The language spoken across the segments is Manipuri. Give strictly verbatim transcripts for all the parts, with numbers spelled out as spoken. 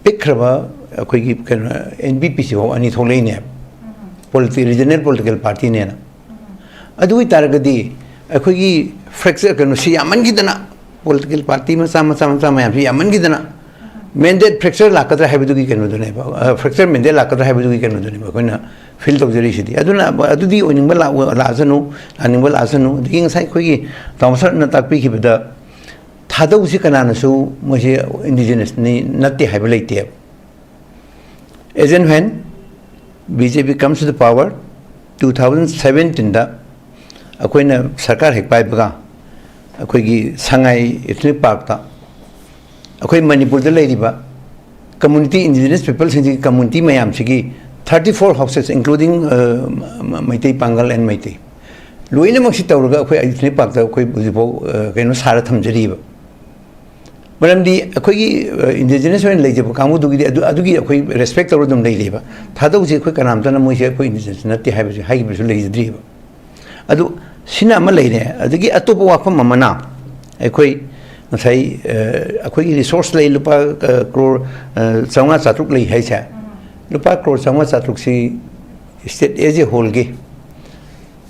ꯄꯤꯛꯈ꯭ꯔꯕ ꯑꯩꯈꯣꯏꯒꯤ ꯀꯩꯅꯣ, ꯑꯦꯟ ꯄꯤ ꯄꯤ ꯁꯤꯐꯥꯎ ꯑꯅꯤ ꯊꯣꯛꯂꯛꯏꯅꯦꯕ꯫ ꯄꯣꯂꯤꯇꯤ-, ꯔꯤꯖꯅꯦꯜ ꯄꯣꯂꯤꯇꯤꯀꯦꯜ ꯄꯥꯔꯇꯤꯅꯦꯅ꯫ ꯑꯗꯨ ꯑꯣꯏꯇꯥꯔꯒꯗꯤ ꯑꯩꯈꯣꯏꯒꯤ ꯐ꯭ꯔꯦꯛꯆꯔ, ꯀꯩꯅꯣꯁꯤ ꯌꯥꯝꯃꯟꯈꯤꯗꯅ, ꯄꯣꯂꯤꯇꯤꯀꯦꯜ ꯄꯥꯔꯇꯤ ꯃꯆꯥ ꯃꯆꯥ ꯃꯆꯥ ꯃꯌꯥꯝꯁꯤ ꯌꯥꯝꯃꯟꯈꯤꯗꯅ, ꯃꯦꯟꯗꯦꯠ ꯐ꯭ꯔꯦꯛꯆꯔ ꯂꯥꯛꯀꯗ꯭ꯔꯥ ꯍꯥꯏꯕꯗꯨꯒꯤ ꯀꯩꯅꯣꯗꯨꯅꯦꯕ, ꯑ, ꯐ꯭ꯔꯦꯛꯆꯔ ꯃꯦꯟꯗꯦꯠ ꯂꯥꯛꯀꯗ꯭ꯔꯥ ꯍꯥꯏꯕꯗꯨꯒꯤ ꯀꯩꯅꯣꯗꯨꯅꯦꯕ ꯑꯩꯈꯣꯏꯅ ꯐꯤꯜ ꯇꯧꯖꯔꯤꯁꯤꯗꯤ꯫ ꯑꯗꯨꯅ ꯑꯗꯨꯗꯤ ꯑꯣꯏꯅꯤꯡꯕ ꯂꯥꯛ-, ꯂꯥꯛꯑꯁꯅꯨ, ꯂꯥꯛꯅꯤꯡꯕ ꯂꯥꯛꯑꯁꯅꯨ꯫ ꯑꯗꯒꯤ ꯉꯁꯥꯏ ꯑꯩꯈꯣꯏꯒꯤ ꯇꯥꯃꯣ ꯁꯔꯅ ꯇꯥꯛꯄꯤꯈꯤꯕꯗ, ꯊꯥꯗꯧꯁꯤ ꯀꯅꯥꯅꯁꯨ ꯃꯣꯏꯁꯦ ꯏꯟꯗꯤꯖꯤꯅꯁꯅꯤ ꯅꯠꯇꯦ ꯍꯥꯏꯕ ꯂꯩꯇꯦꯕ꯫ As and when B J P comes to the power, two thousand seventeenꯗ ꯑꯩꯈꯣꯏꯅ ꯁꯔꯀꯥꯔ ꯍꯦꯛ ꯄꯥꯏꯕꯒ, ꯑꯩꯈꯣꯏꯒꯤ ꯁꯉꯥꯏ ꯏꯊꯅꯤꯛ ꯄꯥꯔꯛꯇ ꯑꯩꯈꯣꯏ ꯃꯅꯤꯄꯨꯔꯗ ꯂꯩꯔꯤꯕ ꯀꯝꯃꯨꯅꯤꯇꯤ, ꯏꯟꯗꯤꯖꯤꯅꯁ ꯄꯤꯄꯜꯁꯤꯡꯁꯤꯒꯤ ꯀꯝꯃꯨꯅꯤꯇꯤ ꯃꯌꯥꯝꯁꯤꯒꯤ thirty four houses, including, ꯑ, ꯃ-, ꯃꯩꯇꯩ, ꯄꯥꯡꯒꯜ and ꯃꯩꯇꯩ, ꯂꯣꯏꯅꯃꯛꯁꯤ ꯇꯧꯔꯒ ꯑꯩꯈꯣꯏ ꯏꯊꯅꯤꯛ ꯄꯥꯔꯛꯇ ꯑꯩꯈꯣꯏ ꯍꯧꯖꯤꯛꯐꯥꯎ, ꯑ, ꯀꯩꯅꯣ ꯁꯥꯔ ꯊꯝꯖꯔꯤꯕ꯫ ꯃꯔꯝꯗꯤ ꯑꯩꯈꯣꯏꯒꯤ, ꯑ, ꯏꯟꯗꯤꯖꯤꯅꯁ ꯑꯣꯏꯅ ꯂꯩꯖꯕ ꯀꯥꯡꯕꯨꯗꯨꯒꯤꯗꯤ ꯑꯗꯨ, ꯑꯗꯨꯒꯤ ꯑꯩꯈꯣꯏ ꯔꯦꯁꯄꯦꯛ ꯇꯧꯔ ꯑꯗꯨꯝ ꯂꯩꯔꯤꯕ꯫ ꯊꯥꯗꯧꯁꯦ ꯑꯩꯈꯣꯏ ꯀꯅꯥꯝꯇꯅ ꯃꯣꯏꯁꯦ ꯑꯩꯈꯣꯏ ꯏꯟꯗꯤꯖꯤꯅꯁ ꯅꯠꯇꯦ ꯍꯥꯏꯕꯁꯦ ꯍꯥꯏꯈꯤꯕꯁꯨ ꯂꯩꯖꯗ꯭ꯔꯤꯕ꯫ ꯑꯗꯨ ꯁꯤꯅ ꯑꯃ ꯂꯩꯔꯦ꯫ ꯑꯗꯒꯤ ꯑꯇꯣꯞꯄ ꯋꯥꯐꯝ ꯑꯃꯅ, ꯑꯩꯈꯣꯏ ꯉꯁꯥꯏ, ꯑ, ꯑꯩꯈꯣꯏꯒꯤ ꯔꯤꯁꯣꯔꯁ ꯂꯩ, ꯂꯨꯄꯥ, ꯑ, ꯀ꯭ꯔꯣꯔ, ꯑ, ꯆꯥꯝꯃꯉꯥ ꯆꯥꯇ꯭ꯔꯨꯛ ꯂꯩ ꯍꯥꯏꯁꯦ, ꯂꯨꯄꯥ ꯀ꯭ꯔꯣꯔ ꯆꯥꯝꯃꯉꯥ ꯆꯥꯇ꯭ꯔꯨꯛꯁꯤ state as a wholeꯒꯤ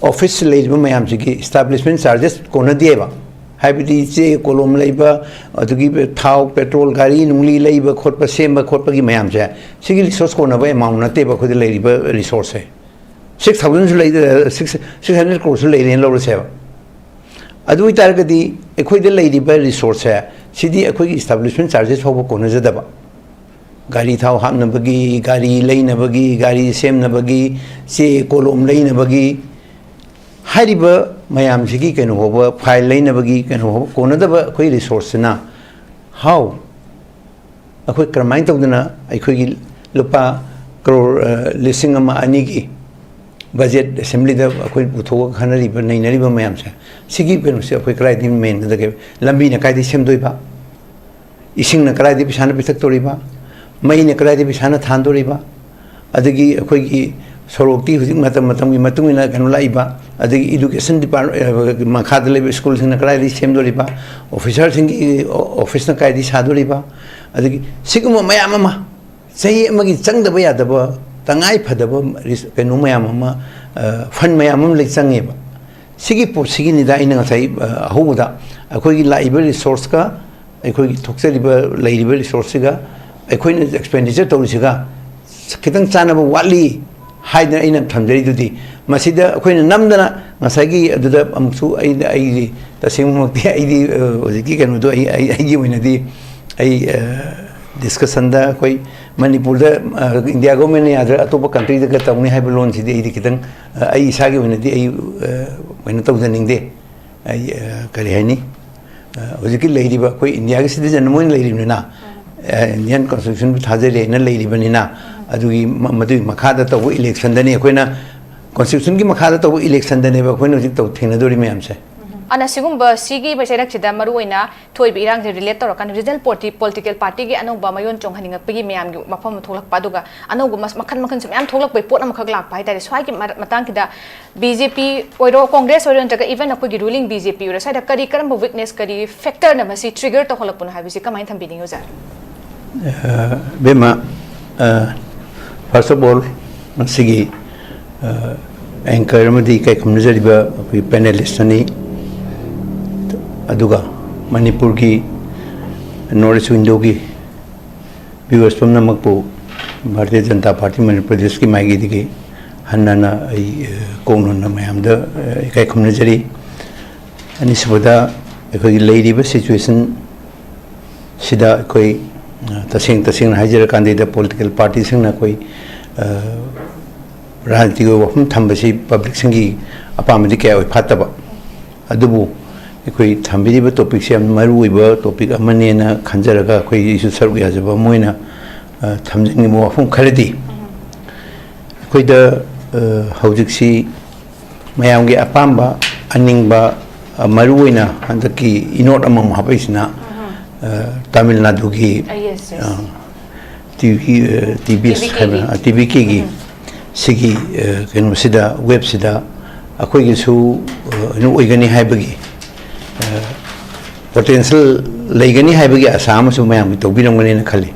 ꯑꯣꯐꯤꯁ ꯂꯩꯔꯤꯕ ꯃꯌꯥꯝꯁꯤꯒꯤ ꯏꯁꯇꯥꯕ꯭ꯂꯤꯁꯃꯦꯟ ꯆꯥꯔꯖꯦꯁ ꯀꯣꯟꯅꯗꯦꯕ꯫ ꯍꯥꯏꯕꯗꯤ ꯆꯦ ꯀꯣꯂꯣꯝ ꯂꯩꯕ, ꯑꯗꯨꯒꯤ ꯊꯥꯎ, ꯄꯦꯇ꯭ꯔꯣꯜ, ꯒꯥꯔꯤ ꯅꯨꯡꯂꯤ ꯂꯩꯕ ꯈꯣꯠꯄ, ꯁꯦꯝꯕ ꯈꯣꯠꯄꯒꯤ ꯃꯌꯥꯝꯁꯦ, ꯁꯤꯒꯤ ꯔꯤꯁꯣꯔꯁ ꯀꯣꯟꯅꯕ ꯑꯦꯃꯥꯎꯟ ꯅꯠꯇꯦꯕ ꯑꯩꯈꯣꯏꯗ ꯂꯩꯔꯤꯕ ꯔꯤꯁꯣꯔꯁꯁꯦ꯫ Six thousandꯁꯨ ꯂꯩ, six, six hundred crore ꯁꯨ ꯂꯩꯔꯦꯅ ꯂꯧꯔꯁꯦꯕ꯫ ꯑꯗꯨ ꯑꯣꯏꯇꯥꯔꯒꯗꯤ ꯑꯩꯈꯣꯏꯗ ꯂꯩꯔꯤꯕ ꯔꯤꯁꯣꯔꯁꯁꯦ, ꯁꯤꯗꯤ ꯑꯩꯈꯣꯏꯒꯤ ꯏꯁꯇꯥꯕ꯭ꯂꯤꯁꯃꯦꯟ ꯆꯥꯔꯖꯦꯁ ꯐꯥꯎꯕ ꯀꯣꯟꯅꯖꯗꯕ꯫ ꯒꯥꯔꯤ ꯊꯥꯎ ꯍꯥꯞꯅꯕꯒꯤ, ꯒꯥꯔꯤ ꯂꯩꯅꯕꯒꯤ, ꯒꯥꯔꯤ ꯁꯦꯝꯅꯕꯒꯤ, ꯆꯦ ꯀꯣꯂꯣꯝ ꯂꯩꯅꯕꯒꯤ, ꯍꯥꯏꯔꯤꯕ ꯃꯌꯥꯝꯁꯤꯒꯤ ꯀꯩꯅꯣ ꯐꯥꯎꯕ, ꯐꯥꯏꯜ ꯂꯩꯅꯕꯒꯤ ꯀꯩꯅꯣ ꯐꯥꯎꯕ ꯀꯣꯟꯅꯗꯕ ꯑꯩꯈꯣꯏ ꯔꯤꯁꯣꯔꯁꯁꯤꯅ, how ꯑꯩꯈꯣꯏ ꯀꯔꯝꯍꯥꯏꯅ ꯇꯧꯗꯅ ꯑꯩꯈꯣꯏꯒꯤ ꯂꯨꯄꯥ ꯀ꯭ꯔꯣꯔ, ꯑ, ꯂꯤꯁꯤꯡ ꯑꯃ ꯑꯅꯤꯒꯤ ꯕꯖꯦꯠ ꯑꯦꯁꯦꯝꯕ꯭ꯂꯤꯗ ꯑꯩꯈꯣꯏ ꯄꯨꯊꯣꯛꯑꯒ ꯈꯟꯅꯔꯤꯕ, ꯅꯩꯅꯔꯤꯕ ꯃꯌꯥꯝꯁꯦ, ꯁꯤꯒꯤ ꯀꯩꯅꯣꯁꯦ ꯑꯩꯈꯣꯏ ꯀꯗꯥꯏꯗꯒꯤ ꯃꯦꯟꯒꯗꯒꯦ? ꯂꯝꯕꯤꯅ ꯀꯥꯏꯗꯒꯤ ꯁꯦꯝꯗꯣꯏꯕ? ꯏꯁꯤꯡꯅ ꯀꯗꯥꯏꯗꯒꯤ ꯄꯩꯁꯥꯅ ꯄꯤꯊꯛꯇꯣꯔꯤꯕ? ꯃꯩꯅ ꯀꯗꯥꯏꯗꯒꯤ ꯄꯩꯁꯥꯅ ꯊꯥꯟꯗꯣꯔꯤꯕ? ꯑꯗꯒꯤ ꯑꯩꯈꯣꯏꯒꯤ ꯁꯣꯔꯣꯛꯇꯤ ꯍꯧꯖꯤꯛ ꯃꯇꯝ ꯃꯇꯝꯒꯤ ꯃꯇꯨꯡ ꯏꯟꯅ ꯀꯩꯅꯣ ꯂꯥꯛꯏꯕ, ꯑꯗꯒꯤ ꯏꯗꯨꯀꯦꯁꯟ ꯗꯤꯄꯥꯔꯠ-, ꯑ, ꯃꯈꯥꯗ ꯂꯩꯕ ꯁ꯭ꯀꯨꯜꯁꯤꯡꯅ ꯀꯗꯥꯏꯗꯒꯤ ꯁꯦꯝꯗꯣꯔꯤꯕ? ꯑꯣꯐꯤꯁꯥꯔꯁꯤꯡꯒꯤ ꯑꯣ-, ꯑꯣꯐꯤꯁꯅ ꯀꯗꯥꯏꯗꯒꯤ ꯁꯥꯗꯣꯔꯤꯕ? ꯑꯗꯒꯤ ꯁꯤꯒꯨꯝꯕ ꯃꯌꯥꯝ ꯑꯃ, ꯆꯍꯤ ꯑꯃꯒꯤ ꯆꯪꯗꯕ ꯌꯥꯗꯕ, ꯇꯉꯥꯏ ꯐꯗꯕ ꯔꯤꯁ-, ꯀꯩꯅꯣ ꯃꯌꯥꯝ ꯑꯃ, ꯐꯟ ꯃꯌꯥꯝ ꯑꯃ ꯂꯩ, ꯆꯪꯉꯦꯕ꯫ ꯁꯤꯒꯤ ꯄꯣꯠꯁꯤꯒꯤꯅꯤꯗ ꯑꯩꯅ ꯉꯁꯥꯏ, ꯑ, ꯑꯍꯧꯕꯗ ꯑꯩꯈꯣꯏꯒꯤ ꯂꯥꯛꯏꯕ ꯔꯤꯁꯣꯔꯁꯀ, ꯑꯩꯈꯣꯏꯒꯤ ꯊꯣꯛꯆꯔꯤꯕ, ꯂꯩꯔꯤꯕ ꯔꯤꯁꯣꯔꯁꯁꯤꯒ, ꯑꯩꯈꯣꯏꯅ ꯑꯦꯛꯁꯄꯦꯟꯗꯤꯆꯔ ꯇꯧꯔꯤꯁꯤꯒ ꯈꯤꯇꯪ ꯆꯥꯟꯅꯕ ꯋꯥꯠꯂꯤ ꯍꯥꯏꯗꯅ ꯑꯩꯅ ꯊꯝꯖꯔꯤꯗꯨꯗꯤ꯫ ꯃꯁꯤꯗ ꯑꯩꯈꯣꯏꯅ ꯅꯝꯗꯅ ꯉꯁꯥꯏꯒꯤ ꯑꯗꯨꯗ ꯑꯃꯨꯛꯁꯨ ꯑꯩ, ꯑꯩꯗꯤ ꯇꯁꯦꯡꯃꯛꯇꯤ ꯑꯩꯗꯤ, ꯑ, ꯍꯧꯖꯤꯛꯀꯤ ꯀꯩꯅꯣꯗꯣ ꯑꯩ, ꯑꯩ, ꯑꯩꯒꯤ ꯑꯣꯏꯅꯗꯤ ꯑꯩ, ꯑ, ꯗꯤꯁꯀꯁꯟꯗ ꯑꯩꯈꯣꯏ ꯃꯅꯤꯄꯨꯔꯗ, ꯑ, ꯏꯟꯗꯤꯌꯥ ꯒꯣꯔꯃꯦꯟꯅ ꯌꯥꯗ꯭ꯔꯒ ꯑꯇꯣꯞꯄ ꯀꯟꯇ꯭ꯔꯤꯗꯒ ꯇꯧꯅꯤ ꯍꯥꯏꯕ ꯂꯣꯟꯁꯤꯗꯤ ꯑꯩꯗꯤ ꯈꯤꯇꯪ, ꯑ, ꯑꯩ ꯏꯁꯥꯒꯤ ꯑꯣꯏꯅꯗꯤ ꯑꯩ, ꯑ, ꯀꯩꯅꯣ ꯇꯧꯖꯅꯤꯡꯗꯦ꯫ ꯑꯩ, ꯑ, ꯀꯔꯤ ꯍꯥꯏꯅꯤ? ꯑ, ꯍꯧꯖꯤꯛꯀꯤ ꯂꯩꯔꯤꯕ ꯑꯩꯈꯣꯏ ꯏꯟꯗꯤꯌꯥꯒꯤ ꯁꯤꯇꯤꯖꯟ ꯑꯃ ꯑꯣꯏꯅ ꯂꯩꯔꯤꯕꯅꯤꯅ, ꯑ, ꯏꯟꯗꯤꯌꯟ ꯀꯣꯟꯁꯇꯤꯇ꯭ꯌꯨꯁꯟꯕꯨ ꯊꯥꯖꯔꯦꯅ ꯂꯩꯔꯤꯕꯅꯤꯅ, ꯑꯗꯨꯒꯤ ꯃ-, ꯃꯗꯨꯒꯤ ꯃꯈꯥꯗ ꯇꯧꯕ ꯏꯂꯦꯛꯁꯟꯗꯅꯤ ꯑꯩꯈꯣꯏꯅ, ꯀꯣꯟꯁꯇꯤꯇ꯭ꯌꯨꯁꯟꯒꯤ ꯃꯈꯥꯗ ꯇꯧꯕ ꯏꯂꯦꯛꯁꯟꯗꯅꯦꯕ ꯑꯩꯈꯣꯏꯅ ꯍꯧꯖꯤꯛ ꯇꯧ-, ꯊꯦꯡꯅꯗꯣꯔꯤ ꯃꯌꯥꯝꯁꯦ꯫ ꯑꯅ ꯁꯤꯒꯨꯝꯕ ꯁꯤꯒꯤ ꯆꯩꯔꯛꯁꯤꯗ ꯃꯔꯨꯑꯣꯏꯅ ꯊꯣꯛꯏꯕ ꯏꯔꯥꯡꯁꯦ ꯔꯤꯂꯦꯠ ꯇꯧꯔꯀꯥꯟꯗ ꯔꯤꯖꯅꯦꯜ ꯄꯣꯂꯤꯇꯤ-, ꯄꯣꯂꯤꯇꯤꯀꯦꯜ ꯄꯥꯔꯇꯤꯒꯤ ꯑꯅꯧꯕ ꯃꯌꯣꯟ ꯆꯣꯡꯍꯟꯅꯤꯡꯉꯛꯄꯒꯤ ꯃꯌꯥꯝꯒꯤ ꯃꯐꯝ ꯑꯃ ꯊꯣꯛꯂꯛꯄ, ꯑꯗꯨꯒ ꯑꯅꯧꯕ ꯃꯁ-, ꯃꯈꯜ ꯃꯈꯜꯁꯨ ꯃꯌꯥꯝ ꯊꯣꯛꯂꯛꯄꯒꯤ ꯄꯣꯠ ꯑꯃꯈꯛ ꯂꯥꯛꯄ ꯍꯥꯏꯇꯥꯔꯦ꯫ ꯁ꯭ꯋꯥꯏꯒꯤ ꯃꯔ-, ꯃꯇꯥꯡꯁꯤꯗ ꯕꯤ ꯖꯦ ꯄꯤ ꯑꯣꯏꯔꯣ, ꯀꯣꯡꯒ꯭ꯔꯦꯁ ꯑꯣꯏꯔꯣ, ꯅꯠꯇ꯭ꯔꯒ ꯏꯚꯟ ꯑꯩꯈꯣꯏꯒꯤ ꯔꯨꯂꯤꯡ ꯕꯤ ꯖꯦ ꯄꯤ ꯑꯣꯏꯔꯣ, ꯁ꯭ꯋꯥꯏꯗ ꯀꯔꯤ ꯀꯔꯝꯕ ꯋꯤꯛꯅꯦꯁ, ꯀꯔꯤ ꯐꯦꯛꯇꯔꯅ ꯃꯁꯤ ꯇ꯭ꯔꯤꯒꯔ ꯇꯧꯍꯜꯂꯛꯄꯅꯣ ꯍꯥꯏꯕꯁꯤ ꯀꯃꯥꯏꯅ ꯊꯝꯕꯤꯅꯤꯡꯉꯤ ꯑꯣꯖꯥ? ꯑ, ꯏꯕꯦꯝꯃ, ꯑ, first of all, ꯉꯁꯤꯒꯤ, ꯑ, ꯑꯦꯡꯀꯔ ꯑꯃꯗꯤ ꯏꯀꯥꯏ ꯈꯨꯝꯅꯖꯔꯤꯕ ꯑꯩꯈꯣꯏ ꯄꯦꯅꯦꯂꯤꯁ ꯑꯅꯤ, ꯑꯗꯨꯒ ꯃꯅꯤꯄꯨꯔꯒꯤ ꯅꯣꯔꯠ ꯏꯁ ꯋꯤꯟꯗꯣꯒꯤ ꯚ꯭ꯌꯨꯋꯔꯁ ꯄꯨꯝꯅꯃꯛꯄꯨ ꯚꯥꯔꯇꯤꯌ ꯖꯅꯇꯥ ꯄꯥꯔꯇꯤ ꯃꯅꯤꯄꯨꯔ ꯄ꯭ꯔꯗꯦꯁꯀꯤ ꯃꯥꯏꯀꯩꯗꯒꯤ ꯍꯟꯅ ꯍꯟꯅ ꯑꯩ, ꯑ, ꯀꯣꯛ ꯅꯣꯟꯅ ꯃꯌꯥꯝꯗ, ꯑ, ꯏꯀꯥꯏ ꯈꯨꯝꯅꯖꯔꯤ꯫ ꯑꯅꯤꯁꯨꯕꯗ, ꯑꯩꯈꯣꯏꯒꯤ ꯂꯩꯔꯤꯕ ꯁꯤꯆꯨꯋꯦꯁꯟ ꯁꯤꯗ ꯑꯩꯈꯣꯏ, ꯑ, ꯇꯁꯦꯡ ꯇꯁꯦꯡꯅ ꯍꯥꯏꯖꯔꯀꯥꯟꯗ, ꯄꯣꯂꯤꯇꯤꯀꯦꯜ ꯄꯥꯔꯇꯤꯁꯤꯡꯅ ꯑꯩꯈꯣꯏ, ꯑ, ꯔꯥꯖꯅꯤꯇꯤꯒꯤ ꯑꯣꯏꯕ ꯋꯥꯐꯝ ꯊꯝꯕꯁꯤ ꯄꯕ꯭ꯂꯤꯛꯁꯤꯡꯒꯤ ꯑꯄꯥꯝꯕꯗꯤ ꯀꯌꯥ ꯑꯣꯏ ꯐꯥꯠꯇꯕ꯫ ꯑꯗꯨꯕꯨ ꯑꯩꯈꯣꯏ ꯊꯝꯕꯤꯔꯤꯕ ꯇꯣꯄꯤꯛꯁꯤ ꯌꯥꯝ ꯃꯔꯨ ꯑꯣꯏꯕ ꯇꯣꯄꯤꯛ ꯑꯃꯅꯦꯅ ꯈꯟꯖꯔꯒ ꯑꯩꯈꯣꯏ, ꯑꯩꯁꯨ ꯁꯔꯨꯛ ꯌꯥꯖꯕ ꯑꯃ ꯑꯣꯏꯅ, ꯑ, ꯊꯝꯖꯅꯤꯡꯕ ꯋꯥꯐꯝ ꯈꯔꯗꯤ, ꯑꯩꯈꯣꯏꯗ, ꯑ, ꯍꯧꯖꯤꯛꯁꯤ ꯃꯌꯥꯝꯒꯤ ꯑꯄꯥꯝꯕ, ꯑꯅꯤꯡꯕ, ꯑ, ꯃꯔꯨꯑꯣꯏꯅ ꯍꯟꯗꯛꯀꯤ ꯏꯅꯣꯠ ꯑꯃꯃꯨꯛ ꯍꯥꯞꯄꯛꯏꯁꯤꯅ, ꯑ, ꯇꯥꯃꯤꯜ ꯅꯥꯗꯨꯒꯤ, ꯑ, yes, yes. ꯑ, ꯇꯤ ꯚꯤ, ꯑ, ꯇꯤ ꯚꯤ ꯑꯦꯁ ꯇꯤ ꯚꯤ ꯀꯦꯒꯤ꯫ ꯍꯥꯏꯕ, ꯑ, ꯇꯤ ꯚꯤ ꯀꯦꯒꯤ ꯁꯤꯒꯤ, ꯑ, ꯀꯩꯅꯣꯁꯤꯗ, ꯋꯦꯕꯁꯤꯗ ꯑꯩꯈꯣꯏꯒꯤꯁꯨ, ꯑ, ꯀꯩꯅꯣ ꯑꯣꯏꯒꯅꯤ ꯍꯥꯏꯕꯒꯤ, ꯑ, ꯄꯣꯇꯦꯟꯁꯤꯌꯦꯜ ꯂꯩꯒꯅꯤ ꯍꯥꯏꯕꯒꯤ ꯑꯁꯥ ꯑꯃꯁꯨ ꯃꯌꯥꯝꯒꯤ ꯇꯧꯕꯤꯔꯝꯒꯅꯤꯅ ꯈꯜꯂꯤ꯫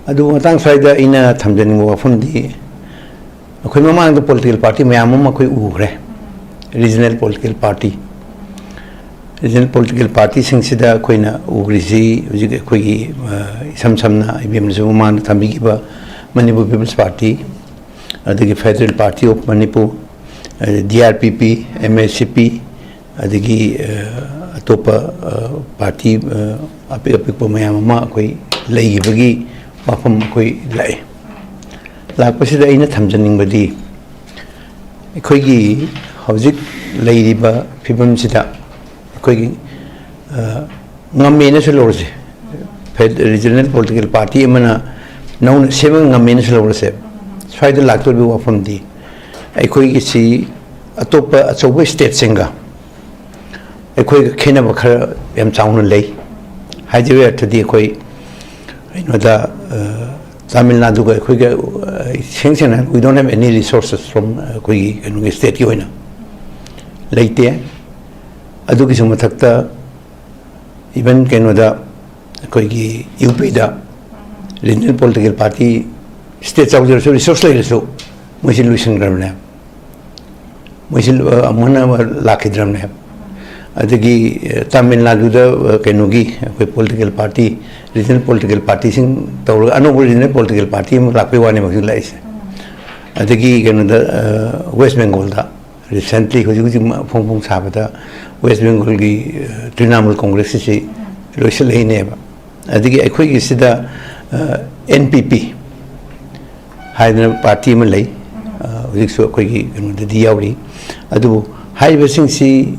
ꯑꯗꯨꯕꯨ ꯃꯇꯥꯡ ꯁ꯭ꯋꯥꯏꯗ ꯑꯩꯅ ꯊꯝꯖꯅꯤꯡꯕ ꯋꯥꯐꯝꯗꯤ, ꯑꯩꯈꯣꯏ ꯃꯃꯥꯡꯗ political party ꯃꯌꯥꯝ ꯑꯃ ꯑꯩꯈꯣꯏ ꯎꯈ꯭ꯔꯦ꯫ Regional political party, regional political partyꯁꯤꯡꯁꯤꯗ ꯑꯩꯈꯣꯏꯅ ꯎꯈ꯭ꯔꯤꯁꯤ ꯍꯧꯖꯤꯛ ꯑꯩꯈꯣꯏꯒꯤ, ꯑ, ꯏꯁꯝ ꯁꯝꯅ ꯏꯕꯦꯝꯅꯁꯨ ꯃꯃꯥꯡꯗ ꯊꯝꯕꯤꯈꯤꯕ Manipur People's Party, ꯑꯗꯒꯤ Federal Party of Manipur, ꯑꯗꯩ D R P P, M S C P, ꯑꯗꯒꯤ, ꯑ, ꯑꯇꯣꯞꯄ, ꯑ, party, ꯑ, ꯑꯄꯤꯛ ꯑꯄꯤꯛꯄ ꯃꯌꯥꯝ ꯑꯃ ꯑꯩꯈꯣꯏ ꯂꯩꯈꯤꯕꯒꯤ ꯋꯥꯐꯝ ꯑꯩꯈꯣꯏ ꯂꯥꯛꯑꯦ꯫ ꯂꯥꯛꯄꯁꯤꯗ ꯑꯩꯅ ꯊꯝꯖꯅꯤꯡꯕꯗꯤ, ꯑꯩꯈꯣꯏꯒꯤ ꯍꯧꯖꯤꯛ ꯂꯩꯔꯤꯕ ꯐꯤꯕꯝꯁꯤꯗ ꯑꯩꯈꯣꯏꯒꯤ, ꯑ, ꯉꯝꯃꯦꯅꯁꯨ ꯂꯧꯔꯁꯦ, ꯐꯦ-, regional political party ꯑꯃꯅ ꯅꯧꯅ ꯁꯦꯝꯕ ꯉꯝꯃꯦꯅꯁꯨ ꯂꯧꯔꯁꯦ꯫ ꯁ꯭ꯋꯥꯏꯗ ꯂꯥꯛꯇꯧꯔꯤꯕ ꯋꯥꯐꯝꯗꯤ, ꯑꯩꯈꯣꯏꯒꯤꯁꯤ ꯑꯇꯣꯞꯄ ꯑꯆꯧꯕ stateꯁꯤꯡꯒ ꯑꯩꯈꯣꯏꯒ ꯈꯦꯠꯅꯕ ꯈꯔ ꯌꯥꯝ ꯆꯥꯎꯅ ꯂꯩ꯫ ꯍꯥꯏꯖꯕꯒꯤ ꯑꯔꯊꯗꯤ, ꯑꯩꯈꯣꯏ ꯀꯩꯅꯣꯗ, ꯑ, ꯇꯥꯃꯤꯜ ꯅꯥꯗꯨꯒ ꯑꯩꯈꯣꯏꯒ, ꯑ, ꯏꯁꯦꯡ ꯁꯦꯡꯅ, we don't have any resources from, ꯑ, ꯑꯩꯈꯣꯏꯒꯤ ꯀꯩꯅꯣꯒꯤ stateꯀꯤ ꯑꯣꯏꯅ ꯂꯩꯇꯦ꯫ ꯑꯗꯨꯒꯤꯁꯨ ꯃꯊꯛꯇ, even ꯀꯩꯅꯣꯗ, ꯑꯩꯈꯣꯏꯒꯤ U Pꯗ regional political party, state ꯆꯥꯎꯖꯔꯁꯨ, resource ꯂꯩꯔꯁꯨ, ꯃꯣꯏꯁꯤ ꯂꯣꯏꯁꯤꯟꯈ꯭ꯔꯕꯅꯦ꯫ ꯃꯣꯏꯁꯤ, ꯑ, ꯑꯃꯨꯛ ꯍꯟꯅ ꯂꯥꯛꯈꯤꯗ꯭ꯔꯕꯅꯦ꯫ ꯑꯗꯒꯤ, ꯑ, ꯇꯥꯃꯤꯜ ꯅꯥꯗꯨꯗ, ꯑ, ꯀꯩꯅꯣꯒꯤ, ꯑꯩꯈꯣꯏ political party, regional political partyꯁꯤꯡ ꯇꯧꯔꯒ ꯑꯅꯧꯕ regional political party ꯑꯃ ꯂꯥꯛꯄꯩ ꯋꯥꯅꯦꯕ ꯍꯧꯖꯤꯛ ꯂꯥꯛꯏꯁꯦ꯫ ꯑꯗꯒꯤ ꯀꯩꯅꯣꯗ, ꯑ, West Bengalꯗ recently, ꯍꯧꯖꯤꯛ ꯍꯧꯖꯤꯛ ꯃ-, ꯐꯣꯡ ꯐꯣꯡ ꯁꯥꯕꯗ West Bengalꯒꯤ, ꯑ, Trinamool Congressꯀꯤꯁꯤ ꯂꯣꯏꯁꯤꯜꯂꯛꯏꯅꯦꯕ꯫ ꯑꯗꯒꯤ ꯑꯩꯈꯣꯏꯒꯤꯁꯤꯗ, ꯑ, N P P ꯍꯥꯏꯗꯅ party ꯑꯃ ꯂꯩ꯫ ꯑ, ꯍꯧꯖꯤꯛꯁꯨ ꯑꯩꯈꯣꯏꯒꯤ ꯀꯩꯅꯣꯗꯗꯤ ꯌꯥꯎꯔꯤ꯫ ꯑꯗꯨꯕꯨ ꯍꯥꯏꯔꯤꯕꯁꯤꯡꯁꯤ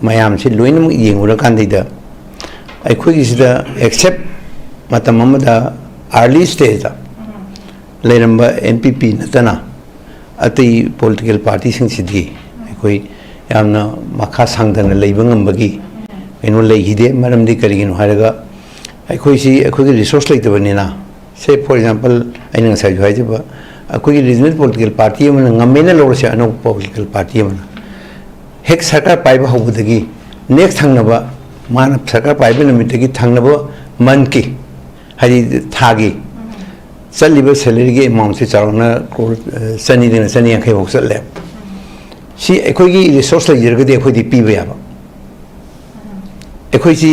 ꯃꯌꯥꯝꯁꯤ ꯂꯣꯏꯅꯃꯛ ꯌꯦꯡꯉꯨꯔꯀꯥꯟꯗꯩꯗ, ꯑꯩꯈꯣꯏꯒꯤꯁꯤꯗ, except ꯃꯇꯝ ꯑꯃꯗ early stageꯇ ꯂꯩꯔꯝꯕ N P P ꯅꯠꯇꯅ, ꯑꯇꯩ political partyꯁꯤꯡꯁꯤꯗꯤ ꯑꯩꯈꯣꯏ ꯌꯥꯝꯅ ꯃꯈꯥ ꯁꯥꯡꯊꯅ ꯂꯩꯕ ꯉꯝꯕꯒꯤ ꯀꯩꯅꯣ ꯂꯩꯈꯤꯗꯦ꯫ ꯃꯔꯝꯗꯤ ꯀꯔꯤꯒꯤꯅꯣ ꯍꯥꯏꯔꯒ, ꯑꯩꯈꯣꯏꯁꯤ ꯑꯩꯈꯣꯏꯒꯤ resource ꯂꯩꯇꯕꯅꯤꯅ, say, for example, ꯑꯩꯅ ꯉꯁꯥꯏꯁꯨ ꯍꯥꯏꯖꯕ, ꯑꯩꯈꯣꯏꯒꯤ regional political party ꯑꯃꯅ ꯉꯝꯃꯦꯅ ꯂꯧꯔꯁꯦ, ꯑꯅꯧꯕ political party ꯑꯃꯅ ꯍꯦꯛ ꯁꯔꯀꯥꯔ ꯄꯥꯏꯕ ꯍꯧꯕꯗꯒꯤ next ꯊꯪꯅꯕ ꯃꯥꯅ ꯁꯔꯀꯥꯔ ꯄꯥꯏꯕ ꯅꯨꯃꯤꯠꯇꯒꯤ ꯊꯪꯅꯕ ꯃꯟꯀꯤ, ꯍꯥꯏꯗꯤ ꯊꯥꯒꯤ ꯆꯠꯂꯤꯕ ꯁꯦꯂꯔꯤꯒꯤ ꯑꯦꯃꯥꯎꯟꯁꯦ ꯆꯥꯎꯔꯥꯛꯅ ꯀ꯭ꯔꯣꯔ ꯆꯅꯤꯗꯒꯤꯅ ꯆꯅꯤ ꯌꯥꯡꯈꯩ ꯐꯥꯎ ꯆꯠꯂꯦ꯫ ꯁꯤ ꯑꯩꯈꯣꯏꯒꯤ ꯔꯤꯁꯣꯔꯁ ꯂꯩꯖꯔꯒꯗꯤ ꯑꯩꯈꯣꯏꯗꯤ ꯄꯤꯕ ꯌꯥꯕ꯫ ꯑꯩꯈꯣꯏꯁꯤ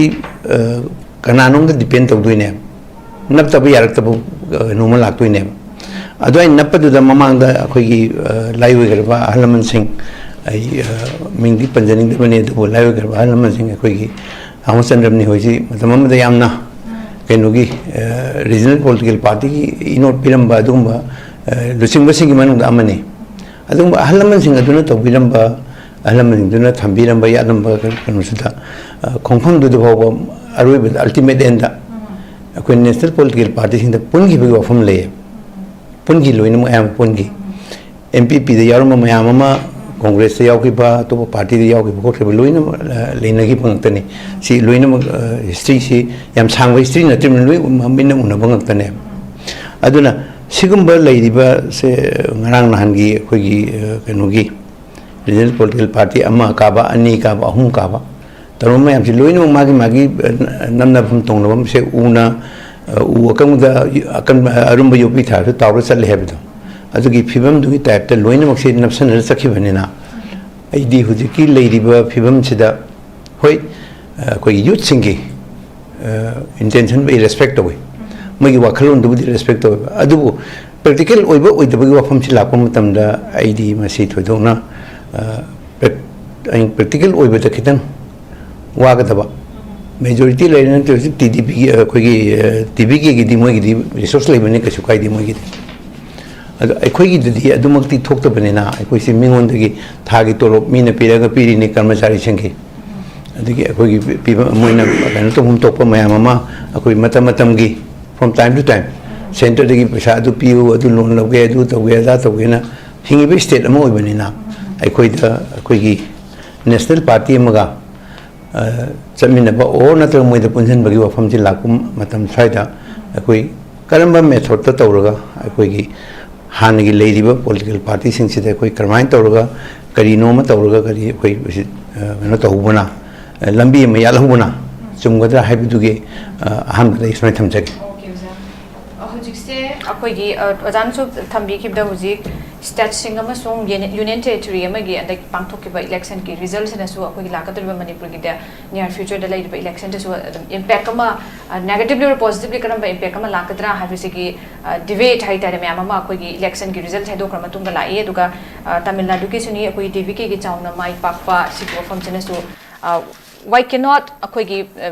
ꯀꯅꯥꯅꯣꯝꯗ ꯗꯤꯄꯦꯟ ꯇꯧꯗꯣꯏꯅꯦ, ꯅꯞꯇꯕ ꯌꯥꯔꯛꯇꯕ ꯅꯣꯡꯃ ꯂꯥꯛꯇꯣꯏꯅꯦꯕ꯫ ꯑꯗꯨ ꯑꯩꯅ ꯅꯞꯄꯗꯨꯗ ꯃꯃꯥꯡꯗ ꯑꯩꯈꯣꯏꯒꯤ ꯂꯥꯏꯑꯣꯏꯈ꯭ꯔꯕ ꯑꯍꯜ ꯂꯃꯟꯁꯤꯡ, ꯑꯩ ꯃꯤꯡꯗꯤ ꯄꯟꯖꯅꯤꯡꯗꯕꯅꯤ, ꯑꯗꯨꯕꯨ ꯂꯥꯏꯑꯣꯏꯈ꯭ꯔꯕ ꯑꯍꯜ ꯂꯃꯟꯁꯤꯡ ꯑꯩꯈꯣꯏꯒꯤ ꯔꯥꯃꯆꯟꯗ꯭ꯔꯝꯅꯤ ꯍꯣꯏꯁꯤ ꯃꯇꯝ ꯑꯃꯗ ꯌꯥꯝꯅ ꯀꯩꯅꯣꯒꯤ ꯔꯤꯖꯅꯦꯜ ꯄꯣꯂꯤꯇꯤꯀꯦꯜ ꯄꯥꯔꯇꯤꯒꯤ ꯏꯅꯣꯠ ꯄꯤꯔꯝꯕ ꯑꯗꯨꯒꯨꯝꯕ ꯂꯨꯆꯤꯡꯕꯁꯤꯡꯒꯤ ꯃꯅꯨꯡꯗ ꯑꯃꯅꯤ꯫ ꯑꯗꯨꯒꯨꯝꯕ ꯑꯍꯜ ꯂꯃꯟꯁꯤꯡ ꯑꯗꯨꯅ ꯇꯧꯕꯤꯔꯝꯕ, ꯑꯍꯜ ꯂꯃꯟꯁꯤꯡꯗꯨꯅ ꯊꯝꯕꯤꯔꯝꯕ ꯌꯥꯠꯂꯝꯕ ꯀꯩꯅꯣꯁꯤꯗ, ꯈꯣꯡꯐꯝꯗꯨꯗ ꯐꯥꯎꯕ ꯑꯔꯣꯏꯕꯗ, ꯑꯜꯇꯤꯃꯦꯠ ꯑꯦꯟꯗ ꯑꯩꯈꯣꯏ ꯅꯦꯁꯅꯦꯜ ꯄꯣꯂꯤꯇꯤꯀꯦꯜ ꯄꯥꯔꯇꯤꯁꯤꯡꯗ ꯄꯨꯟꯈꯤꯕꯒꯤ ꯋꯥꯐꯝ ꯂꯩꯌꯦ꯫ ꯄꯨꯟꯈꯤ, ꯂꯣꯏꯅꯃꯛ ꯑꯌꯥꯝꯕ ꯄꯨꯟꯈꯤ꯫ ꯑꯦꯝ ꯄꯤ ꯄꯤꯗ ꯌꯥꯎꯔꯝꯕ ꯃꯌꯥꯝ ꯑꯃ ꯀꯣꯡꯒ꯭ꯔꯦꯁꯇ ꯌꯥꯎꯈꯤꯕ, ꯑꯇꯣꯞꯄ ꯄꯥꯔꯇꯤꯗ ꯌꯥꯎꯈꯤꯕ ꯈꯣꯠꯈꯤꯕ ꯂꯣꯏꯅꯃꯛ ꯂꯩꯅꯈꯤꯕ ꯉꯥꯛꯇꯅꯤ꯫ ꯁꯤ ꯂꯣꯏꯅꯃꯛ ꯍꯤꯁꯇ꯭ꯔꯤꯁꯤ ꯌꯥꯝ ꯁꯥꯡꯕ ꯍꯤꯁꯇ꯭ꯔꯤ ꯅꯠꯇ꯭ꯔꯤꯕꯅꯤꯅ ꯂꯣꯏ ꯃꯤꯠꯅ ꯎꯅꯕ ꯉꯥꯛꯇꯅꯦꯕ꯫ ꯑꯗꯨꯅ ꯁꯤꯒꯨꯝꯕ ꯂꯩꯔꯤꯕꯁꯦ ꯉꯔꯥꯡ ꯅꯍꯥꯟꯒꯤ ꯑꯩꯈꯣꯏꯒꯤ ꯀꯩꯅꯣꯒꯤ ꯔꯤꯖꯅꯦꯜ ꯄꯣꯂꯤꯇꯤꯀꯦꯜ ꯄꯥꯔꯇꯤ ꯑꯃ ꯀꯥꯕ, ꯑꯅꯤ ꯀꯥꯕ, ꯑꯍꯨꯝ ꯀꯥꯕ ꯇꯧꯔꯝꯕ ꯃꯌꯥꯝꯁꯤ ꯂꯣꯏꯅꯃꯛ ꯃꯥꯒꯤ ꯃꯥꯒꯤ ꯅꯝꯅꯐꯝ ꯇꯣꯡꯅꯐꯝꯁꯦ ꯎꯅ, ꯎ ꯑꯀꯪꯕꯗ ꯑꯀꯟꯕ, ꯑꯔꯨꯝꯕ ꯌꯣꯠꯄꯤ ꯊꯥꯔꯁꯨ ꯇꯥꯎꯔ ꯆꯠꯂꯦ ꯍꯥꯏꯕꯗꯣ, ꯑꯗꯨꯒꯤ ꯐꯤꯕꯝꯗꯨꯒꯤ ꯇꯥꯏꯞꯇ ꯂꯣꯏꯅꯃꯛꯁꯦ ꯅꯞꯁꯟꯅꯔ ꯆꯠꯈꯤꯕꯅꯤꯅ, ꯑꯩꯗꯤ ꯍꯧꯖꯤꯛꯀꯤ ꯂꯩꯔꯤꯕ ꯐꯤꯕꯝꯁꯤꯗ, ꯍꯣꯏ, ꯑꯩꯈꯣꯏꯒꯤ ꯌꯨꯠꯁꯤꯡꯒꯤ ꯏꯟꯇꯦꯟꯁꯟꯕꯨ ꯑꯩ ꯔꯦꯁꯄꯦꯛ ꯇꯧꯏ, ꯃꯣꯏꯒꯤ ꯋꯥꯈꯜꯂꯣꯟꯗꯨꯕꯨꯗꯤ ꯔꯦꯁꯄꯦꯛ ꯇꯧꯋꯦꯕ, ꯑꯗꯨꯕꯨ ꯄ꯭ꯔꯦꯛꯇꯤꯀꯦꯜ ꯑꯣꯏꯕ ꯑꯣꯏꯗꯕꯒꯤ ꯋꯥꯐꯝꯁꯤ ꯂꯥꯛꯄ ꯃꯇꯝꯗ ꯑꯩꯗꯤ ꯃꯁꯤ ꯊꯣꯏꯗꯣꯛꯅ ꯄ꯭ꯔꯦꯛꯇꯤꯀꯦꯜ ꯑꯣꯏꯕꯗ ꯈꯤꯇꯪ ꯋꯥꯒꯗꯕ꯫ ꯃꯦꯖꯣꯔꯤꯇꯤ ꯂꯩꯔꯦ ꯅꯠꯇ꯭ꯔꯒꯁꯨ ꯇꯤ ꯗꯤ ꯄꯤꯒꯤ, ꯑꯩꯈꯣꯏꯒꯤ ꯇꯤ ꯚꯤ ꯀꯦꯒꯤꯗꯤ ꯃꯣꯏꯒꯤꯗꯤ ꯔꯤꯁꯣꯔꯁ ꯂꯩꯕꯅꯤ, ꯀꯩꯁꯨ ꯀꯥꯏꯗꯦ ꯃꯣꯏꯒꯤꯗꯤ꯫ ꯑꯗꯣ ꯑꯩꯈꯣꯏꯒꯤꯗꯗꯤ ꯑꯗꯨꯃꯛꯇꯤ ꯊꯣꯛꯇꯕꯅꯤꯅ ꯑꯩꯈꯣꯏꯁꯤ ꯃꯤꯉꯣꯟꯗꯒꯤ ꯊꯥꯒꯤ ꯇꯣꯂꯣꯞ ꯃꯤꯅ ꯄꯤꯔꯒ ꯄꯤꯔꯤꯅꯤ ꯀꯔꯃꯆꯥꯔꯤꯁꯤꯡꯒꯤ, ꯑꯗꯒꯤ ꯑꯩꯈꯣꯏꯒꯤ ꯄꯤ-, ꯄꯤꯕ, ꯃꯣꯏꯅ ꯀꯩꯅꯣ ꯇꯧꯐꯝ ꯊꯣꯛꯄ ꯃꯌꯥꯝ ꯑꯃ ꯑꯩꯈꯣꯏ ꯃꯇꯝ ꯃꯇꯝꯒꯤ from time to time ꯁꯦꯟꯇꯔꯗꯒꯤ ꯄꯩꯁꯥ ꯑꯗꯨ ꯄꯤꯌꯨ, ꯑꯗꯨ ꯂꯣꯟ ꯂꯧꯒꯦ, ꯑꯗꯨ ꯇꯧꯒꯦ, ꯑꯗꯥ ꯇꯧꯒꯦꯅ ꯍꯤꯡꯉꯤꯕ ꯁ꯭ꯇꯦꯠ ꯑꯃ ꯑꯣꯏꯕꯅꯤꯅ ꯑꯩꯈꯣꯏꯗ ꯑꯩꯈꯣꯏꯒꯤ ꯅꯦꯁꯅꯦꯜ ꯄꯥꯔꯇꯤ ꯑꯃꯒ ꯆꯠꯃꯤꯟꯅꯕ ꯑꯣꯔ ꯅꯠꯇ꯭ꯔꯒ ꯃꯣꯏꯗ ꯄꯨꯟꯁꯤꯟꯕꯒꯤ ꯋꯥꯐꯝꯁꯤ ꯂꯥꯛꯄ ꯃꯇꯝ ꯁ꯭ꯋꯥꯏꯗ ꯑꯩꯈꯣꯏ ꯀꯔꯝꯕ ꯃꯦꯊꯣꯠꯇ ꯇꯧꯔꯒ ꯑꯩꯈꯣꯏꯒꯤ ꯍꯥꯟꯅꯒꯤ ꯂꯩꯔꯤꯕ ꯄꯣꯂꯤꯇꯤꯀꯦꯜ ꯄꯥꯔꯇꯤꯁꯤꯡꯁꯤꯗ ꯑꯩꯈꯣꯏ ꯀꯔꯝꯍꯥꯏꯅ ꯇꯧꯔꯒ ꯀꯔꯤꯅꯣ ꯑꯃ ꯇꯧꯔꯒ ꯀꯔꯤ ꯑꯩꯈꯣꯏ ꯀꯩꯅꯣ ꯇꯧꯕꯅ ꯂꯝꯕꯤ ꯑꯃ ꯌꯥꯜꯍꯧꯕꯅ ꯆꯨꯝꯒꯗ꯭ꯔꯥ ꯍꯥꯏꯕꯗꯨꯒꯤ ꯑꯍꯥꯟꯕꯗ ꯑꯩ ꯁꯨꯃꯥꯏꯅ ꯊꯝꯖꯒꯦ꯫ ꯍꯧꯖꯤꯛꯁꯦ ꯑꯩꯈꯣꯏꯒꯤ ꯑꯣꯖꯥꯅꯁꯨ ꯊꯝꯕꯤꯈꯤꯕꯗ ꯍꯧꯖꯤꯛ ꯁ꯭ꯇꯦꯠꯁꯤꯡ ꯑꯃꯁꯨꯡ ꯌꯨꯅꯤꯌꯟ ꯇꯦꯔꯤꯇꯣꯔꯤ ꯑꯃꯒꯤ ꯍꯟꯗꯛ ꯄꯥꯡꯊꯣꯛꯈꯤꯕ ꯏꯂꯦꯛꯁꯟꯒꯤ ꯔꯤꯖꯜꯁꯤꯅꯁꯨ ꯑꯩꯈꯣꯏꯒꯤ ꯂꯥꯛꯀꯗꯧꯔꯤꯕ ꯃꯅꯤꯄꯨꯔꯒꯤꯗ ꯅꯤꯌꯔ ꯐ꯭ꯌꯨꯆꯔꯗ ꯂꯩꯔꯤꯕ ꯏꯂꯦꯛꯁꯟꯗꯁꯨ ꯑꯗꯨꯝ ꯏꯝꯄꯦꯛ ꯑꯃ, ꯅꯦꯒꯦꯇꯤꯚꯂꯤ ꯑꯣꯏꯔꯣ ꯄꯣꯖꯤꯇꯤꯚꯂꯤ ꯀꯔꯝꯕ ꯏꯝꯄꯦꯛ ꯑꯃ ꯂꯥꯛꯀꯗ꯭ꯔꯥ ꯍꯥꯏꯕꯁꯤꯒꯤ ꯗꯤꯕꯦꯠ ꯍꯥꯏꯇꯥꯔꯦ ꯃꯌꯥꯝ ꯑꯃ ꯑꯩꯈꯣꯏꯒꯤ ꯏꯂꯦꯛꯁꯟꯒꯤ ꯔꯤꯖꯜꯠ ꯍꯥꯏꯗꯣꯛꯈ꯭ꯔ ꯃꯇꯨꯡꯗ ꯂꯥꯛꯏ꯫ ꯑꯗꯨꯒ ꯇꯥꯃꯤꯜ ꯅꯥꯗꯨꯒꯤꯁꯨꯅꯤ ꯑꯩꯈꯣꯏꯒꯤ ꯗꯦꯕꯤꯀꯦꯒꯤ ꯆꯥꯎꯅ ꯃꯥꯏ ꯄꯥꯛꯄ ꯁꯤꯒꯤ ꯋꯥꯐꯝꯁꯤꯅꯁꯨ ꯋꯥꯏ ꯀꯦꯅꯣꯠ ꯑꯩꯈꯣꯏꯒꯤ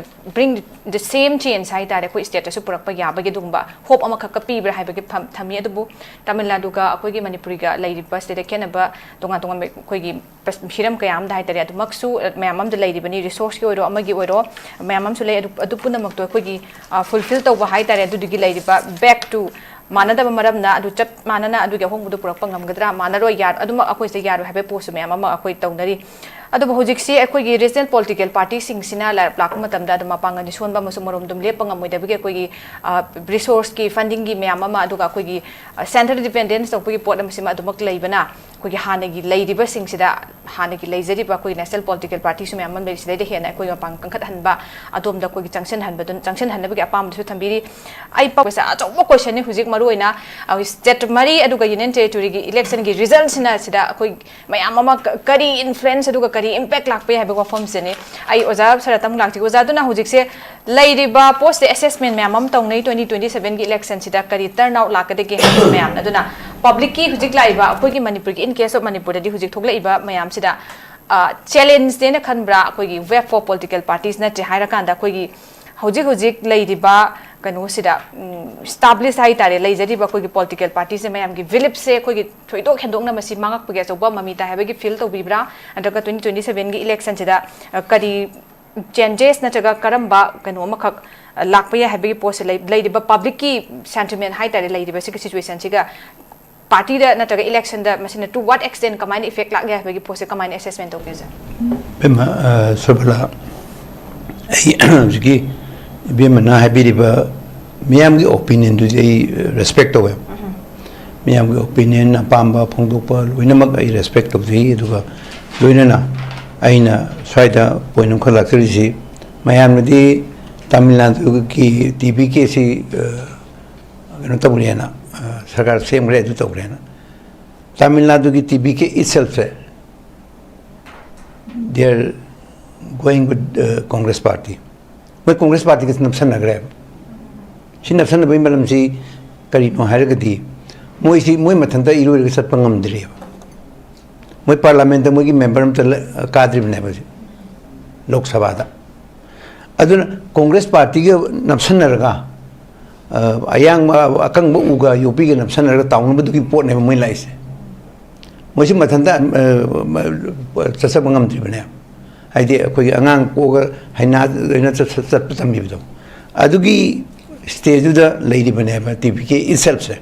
ꯕ꯭ꯔꯤꯡ ꯗ ꯁꯦꯝ ꯆꯦꯟꯖ ꯍꯥꯏꯇꯥꯔꯦ ꯑꯩꯈꯣꯏ ꯁ꯭ꯇꯦꯠꯇꯁꯨ ꯄꯨꯔꯛꯄ ꯌꯥꯕꯒꯤ ꯑꯗꯨꯒꯨꯝꯕ ꯍꯣꯞ ꯑꯃꯈꯛꯀ ꯄꯤꯕ꯭ꯔꯥ ꯍꯥꯏꯕꯒꯤ ꯊꯝꯃꯤ꯫ ꯑꯗꯨꯕꯨ ꯇꯥꯃꯤꯜ ꯅꯥꯗꯨꯒ ꯑꯩꯈꯣꯏꯒꯤ ꯃꯅꯤꯄꯨꯔꯤꯒ ꯂꯩꯔꯤꯕ ꯁꯤꯗꯩꯗ ꯈꯦꯠꯅꯕ ꯇꯣꯉꯥꯟ ꯇꯣꯉꯥꯟꯕ ꯑꯩꯈꯣꯏꯒꯤ ꯍꯤꯔꯝ ꯀꯌꯥ ꯑꯃꯗ ꯍꯥꯏꯇꯥꯔꯦ ꯑꯗꯨꯃꯛꯁꯨ ꯃꯌꯥꯝ ꯑꯃꯗ ꯂꯩꯔꯤꯕꯅꯤ꯫ ꯔꯤꯁꯣꯔꯁꯀꯤ ꯑꯣꯏꯔꯣ ꯑꯃꯒꯤ ꯑꯣꯏꯔꯣ ꯃꯌꯥꯝ ꯑꯃꯁꯨ ꯂꯩ꯫ ꯑꯗꯨ ꯑꯗꯨ ꯄꯨꯝꯅꯃꯛꯇꯣ ꯑꯩꯈꯣꯏꯒꯤ ꯐꯨꯜꯐꯤꯜ ꯇꯧꯕ ꯍꯥꯏꯇꯥꯔꯦ ꯑꯗꯨꯗꯨꯒꯤ ꯂꯩꯔꯤꯕ ꯕꯦꯛ ꯇꯨ ꯃꯥꯟꯅꯗꯕ ꯃꯔꯝꯅ ꯑꯗꯨ ꯆꯞ ꯃꯥꯟꯅꯅ ꯑꯗꯨꯒꯤ ꯑꯍꯣꯡꯕꯗꯨ ꯄꯨꯔꯛꯄ ꯉꯝꯒꯗ꯭ꯔꯥ, ꯃꯥꯟꯅꯔꯣꯏ, ꯌꯥꯔ-, ꯑꯗꯨꯃꯛ ꯑꯩꯈꯣꯏꯁꯦ ꯌꯥꯔꯣꯏ ꯍꯥꯏꯕ ꯄꯣꯠꯁꯨ ꯃꯌꯥꯝ ꯑꯃ ꯑꯩꯈꯣꯏ ꯇꯧꯅꯔꯤ꯫ ꯑꯗꯨꯕꯨ ꯍꯧꯖꯤꯛꯁꯤ ꯑꯩꯈꯣꯏꯒꯤ ꯔꯤꯖꯅꯦꯜ ꯄꯣꯂꯤꯇꯤꯀꯦꯜ ꯄꯥꯔꯇꯤꯁꯤꯡꯁꯤꯅ ꯂꯥꯛꯄ ꯃꯇꯝꯗ ꯑꯗꯨꯝ ꯃꯄꯥꯡꯒꯜꯗꯤ ꯁꯣꯟꯕ ꯑꯃꯁꯨꯡ ꯃꯔꯣꯝꯗꯣꯝ ꯂꯦꯞꯄ ꯉꯝꯃꯣꯏꯗꯕꯒꯤ ꯑꯩꯈꯣꯏꯒꯤ ꯔꯤꯁꯣꯔꯁꯀꯤ ꯐꯟꯗꯤꯡꯒꯤ ꯃꯌꯥꯝ ꯑꯃ, ꯑꯗꯨꯒ ꯑꯩꯈꯣꯏꯒꯤ ꯁꯦꯟꯇ꯭ꯔꯦꯜ ꯗꯤꯄꯦꯟꯗꯦꯟꯁ ꯇꯧꯕꯒꯤ ꯄꯣꯠ ꯑꯃꯁꯤꯃ ꯑꯗꯨꯃꯛ ꯂꯩꯕꯅ ꯑꯩꯈꯣꯏꯒꯤ ꯍꯥꯟꯅꯒꯤ ꯂꯩꯔꯤꯕꯁꯤꯡꯁꯤꯗ ꯍꯥꯟꯅꯒꯤ ꯂꯩꯖꯔꯤꯕ ꯑꯩꯈꯣꯏ ꯅꯦꯁꯅꯦꯜ ꯄꯣꯂꯤꯇꯤꯀꯦꯜ ꯄꯥꯔꯇꯤꯁꯨ ꯃꯌꯥꯝ ꯑꯃ ꯂꯩꯔꯤ꯫ ꯁꯤꯗꯩꯗ ꯍꯦꯟꯅ ꯑꯩꯈꯣꯏ ꯃꯄꯥꯡ ꯀꯟꯈꯠꯍꯟꯕ, ꯑꯗꯣꯝꯗ ꯑꯩꯈꯣꯏꯒꯤ ꯆꯪꯁꯤꯟꯍꯟꯕꯗꯨ-, ꯆꯪꯁꯤꯟꯍꯟꯅꯕꯒꯤ ꯑꯄꯥꯝꯕꯗꯨꯁꯨ ꯊꯝꯕꯤꯔꯤ꯫ ꯑꯩ ꯄ-, ꯄꯩꯁꯥ ꯑꯆꯧꯕ ꯀꯣꯏꯁꯟꯅꯤ ꯍꯧꯖꯤꯛ ꯃꯔꯨꯑꯣꯏꯅ, ꯑ, ꯁ꯭ꯇꯦꯠ ꯃꯔꯤ ꯑꯗꯨꯒ ꯌꯨꯅꯤꯌꯟ ꯇꯦꯔꯤꯇꯣꯔꯤꯒꯤ ꯏꯂꯦꯛꯁꯟꯒꯤ ꯔꯤꯖꯜꯠꯁꯤꯅ ꯁꯤꯗ ꯑꯩꯈꯣꯏ ꯃꯌꯥꯝ ꯑꯃ ꯀ-, ꯀꯔꯤ ꯏꯟꯐ꯭ꯂꯨꯌꯦꯟꯁ ꯑꯗꯨꯒ ꯀꯔꯤ ꯏꯝꯄꯦꯛ ꯂꯥꯛꯄ ꯌꯥꯏ ꯍꯥꯏꯕꯒꯤ ꯋꯥꯐꯝꯁꯤꯅꯤ꯫ ꯑꯩ ꯑꯣꯖꯥ ꯁꯔꯠꯇ ꯑꯃꯨꯛ ꯂꯥꯛꯆꯒꯦ꯫ ꯑꯣꯖꯥꯗꯨꯅ ꯍꯧꯖꯤꯛꯁꯦ ꯂꯩꯔꯤꯕ ꯄꯣꯁ ꯑꯦꯁꯦꯁꯃꯦꯟ ꯃꯌꯥꯝ ꯑꯃ ꯇꯧꯅꯩ, ꯇ꯭ꯋꯦꯟꯇꯤ ꯇ꯭ꯋꯦꯟꯇꯤ ꯁꯚꯦꯟꯒꯤ ꯏꯂꯦꯛꯁꯟꯁꯤꯗ ꯀꯔꯤ ꯇꯔꯟ ꯑꯥꯎꯠ ꯂꯥꯛꯀꯗꯒꯦ ꯍꯥꯏꯕ ꯃꯌꯥꯝ ꯑꯗꯨꯅ ꯄꯕ꯭ꯂꯤꯛꯀꯤ ꯍꯧꯖꯤꯛ ꯂꯥꯛꯏꯕ ꯑꯩꯈꯣꯏꯒꯤ ꯃꯅꯤꯄꯨꯔꯒꯤ, in case of ꯃꯅꯤꯄꯨꯔꯗꯗꯤ ꯍꯧꯖꯤꯛ ꯊꯣꯛꯂꯛꯏꯕ ꯃꯌꯥꯝꯁꯤꯗ, ꯑ, ꯆꯦꯂꯦꯟꯖꯅꯦꯅ ꯈꯟꯕ꯭ꯔꯥ? ꯑꯩꯈꯣꯏꯒꯤ wave for political parties ꯅꯠꯇ꯭ꯔꯦ ꯍꯥꯏꯔꯀꯥꯟꯗ ꯑꯩꯈꯣꯏꯒꯤ ꯍꯧꯖꯤꯛ ꯍꯧꯖꯤꯛ ꯂꯩꯔꯤꯕ ꯀꯩꯅꯣꯁꯤꯗ, ꯎꯝ, ꯏꯁꯇꯥꯕ꯭ꯂꯤꯁ ꯍꯥꯏꯇꯥꯔꯦ, ꯂꯩꯖꯔꯤꯕ ꯑꯩꯈꯣꯏꯒꯤ ꯄꯣꯂꯤꯇꯤꯀꯦꯜ ꯄꯥꯔꯇꯤꯁꯦ ꯃꯌꯥꯝꯒꯤ ꯕꯤꯂꯤꯞꯁꯦ ꯑꯩꯈꯣꯏꯒꯤ ꯊꯣꯏꯗꯣꯛ ꯍꯦꯟꯗꯣꯛꯅ ꯃꯁꯤ ꯃꯥꯡꯉꯛꯄꯒꯤ ꯑꯆꯧꯕ ꯃꯃꯤ ꯇꯥꯏ ꯍꯥꯏꯕꯒꯤ ꯐꯤꯜ ꯇꯧꯕꯤꯕ꯭ꯔꯥ? ꯅꯠꯇ꯭ꯔꯒ ꯇ꯭ꯋꯦꯟꯇꯤ ꯇ꯭ꯋꯦꯟꯇꯤ ꯁꯚꯦꯟꯒꯤ ꯏꯂꯦꯛꯁꯟꯁꯤꯗ, ꯑ, ꯀꯔꯤ ꯆꯦꯟꯖꯦꯁ ꯅꯠꯇ꯭ꯔꯒ ꯀꯔꯝꯕ ꯀꯩꯅꯣ ꯑꯃꯈꯛ, ꯑ, ꯂꯥꯛꯄ ꯌꯥꯏ ꯍꯥꯏꯕꯒꯤ ꯄꯣꯠꯁꯦ ꯂꯩ-, ꯂꯩꯔꯤꯕ ꯄꯕ꯭ꯂꯤꯛꯀꯤ ꯁꯦꯟꯇꯤꯃꯦꯟ ꯍꯥꯏꯇꯥꯔꯦ, ꯂꯩꯔꯤꯕ ꯁꯤꯒꯤ ꯁꯤꯆꯨꯋꯦꯁꯟꯁꯤꯒ ꯄꯥꯔꯇꯤꯗ ꯅꯠꯇ꯭ꯔꯒ ꯏꯂꯦꯛꯁꯟꯗ ꯃꯁꯤꯅ to what extent ꯀꯃꯥꯏꯅ ꯏꯐꯦꯛ ꯂꯥꯛ ꯌꯥꯏ ꯍꯥꯏꯕꯒꯤ ꯄꯣꯠꯁꯦ ꯀꯃꯥꯏꯅ ꯑꯦꯁꯦꯁꯃꯦꯟ ꯇꯧꯒꯦ, ꯁꯥꯔ? ꯏꯕꯦꯝꯃ, ꯑ, ꯁꯣꯔꯕꯂꯥ, ꯑꯩ ꯍꯧꯖꯤꯛꯀꯤ ꯏꯕꯦꯝꯃꯅ ꯍꯥꯏꯕꯤꯔꯤꯕ ꯃꯤꯌꯥꯝꯒꯤ ꯑꯣꯄꯤꯅꯤꯌꯟꯗꯨꯗꯤ ꯑꯩ ꯔꯦꯁꯄꯦꯛ ꯇꯧꯋꯦ꯫ ꯃꯤꯌꯥꯝꯒꯤ ꯑꯣꯄꯤꯅꯤꯌꯟ, ꯑꯄꯥꯝꯕ ꯐꯣꯡꯗꯣꯛꯄ ꯂꯣꯏꯅꯃꯛ ꯑꯩ ꯔꯦꯁꯄꯦꯛ ꯇꯧꯖꯩ꯫ ꯑꯗꯨꯒ ꯂꯣꯏꯅꯅ ꯑꯩꯅ ꯁ꯭ꯋꯥꯏꯗ ꯄꯣꯏꯟ ꯑꯃꯈꯛ ꯂꯥꯛꯆꯔꯤꯁꯤ, ꯃꯌꯥꯝꯅꯗꯤ ꯇꯥꯃꯤꯜ ꯅꯥꯗꯨꯒꯤ ꯇꯤ ꯕꯤ ꯀꯦ ꯁꯤ, ꯑ, ꯀꯩꯅꯣ ꯇꯧꯔꯦꯅ, ꯑ, ꯁꯔꯀꯥꯔ ꯁꯦꯝꯈ꯭ꯔꯦ, ꯑꯗꯨ ꯇꯧꯈ꯭ꯔꯦꯅ꯫ ꯇꯥꯃꯤꯜ ꯅꯥꯗꯨꯒꯤ T B K itself say, they are going with, uh, Congress party. ꯃꯣꯏ ꯀꯣꯡꯒ꯭ꯔꯦꯁ ꯄꯥꯔꯇꯤꯒ ꯅꯞꯁꯟꯅꯈ꯭ꯔꯦꯕ꯫ ꯁꯤ ꯅꯞꯁꯟꯅꯕꯒꯤ ꯃꯔꯝꯁꯤ ꯀꯔꯤꯅꯣ ꯍꯥꯏꯔꯒꯗꯤ, ꯃꯣꯏꯁꯤ ꯃꯣꯏ ꯃꯊꯟꯇ ꯏꯔꯣꯏꯔꯒ ꯆꯠꯄ ꯉꯝꯗ꯭ꯔꯤꯑꯕ꯫ ꯃꯣꯏ ꯄꯥꯔꯂꯥꯃꯦꯟꯗ ꯃꯣꯏꯒꯤ ꯃꯦꯝꯕꯔ ꯑꯝꯇ ꯂ-, ꯀꯥꯗ꯭ꯔꯤꯕꯅꯦꯕ ꯍꯧꯖꯤꯛ ꯂꯣꯛ ꯁꯚꯥꯗ꯫ ꯑꯗꯨꯅ ꯀꯣꯡꯒ꯭ꯔꯦꯁ ꯄꯥꯔꯇꯤꯒ ꯅꯞꯁꯟꯅꯔꯒ, ꯑ, ꯑꯌꯥꯡꯕ ꯑꯀꯪꯕ ꯎꯒ ꯌꯣꯠꯄꯤꯒ ꯅꯞꯁꯟꯅꯔꯒ ꯇꯥꯎꯅꯕꯗꯨꯒꯤ ꯄꯣꯠꯅꯦꯕ ꯃꯣꯏ ꯂꯥꯛꯏꯁꯦ꯫ ꯃꯣꯏꯁꯤ ꯃꯊꯟꯇ, ꯑ, ꯆꯠꯆꯕ ꯉꯝꯗ꯭ꯔꯤꯕꯅꯦ꯫ ꯍꯥꯏꯗꯤ ꯑꯩꯈꯣꯏꯒꯤ ꯑꯉꯥꯡ ꯄꯣꯛꯑꯒ ꯍꯩꯅꯥ ꯂꯣꯏꯅ ꯆꯠ-, ꯆꯠ-, ꯆꯠꯄ ꯇꯝꯕꯤꯕꯗꯣ, ꯑꯗꯨꯒꯤ ꯁ꯭ꯇꯦꯖꯇꯨꯗ ꯂꯩꯔꯤꯕꯅꯦꯕ ꯇꯤ ꯕꯤ ꯀꯦ itself ꯁꯦ꯫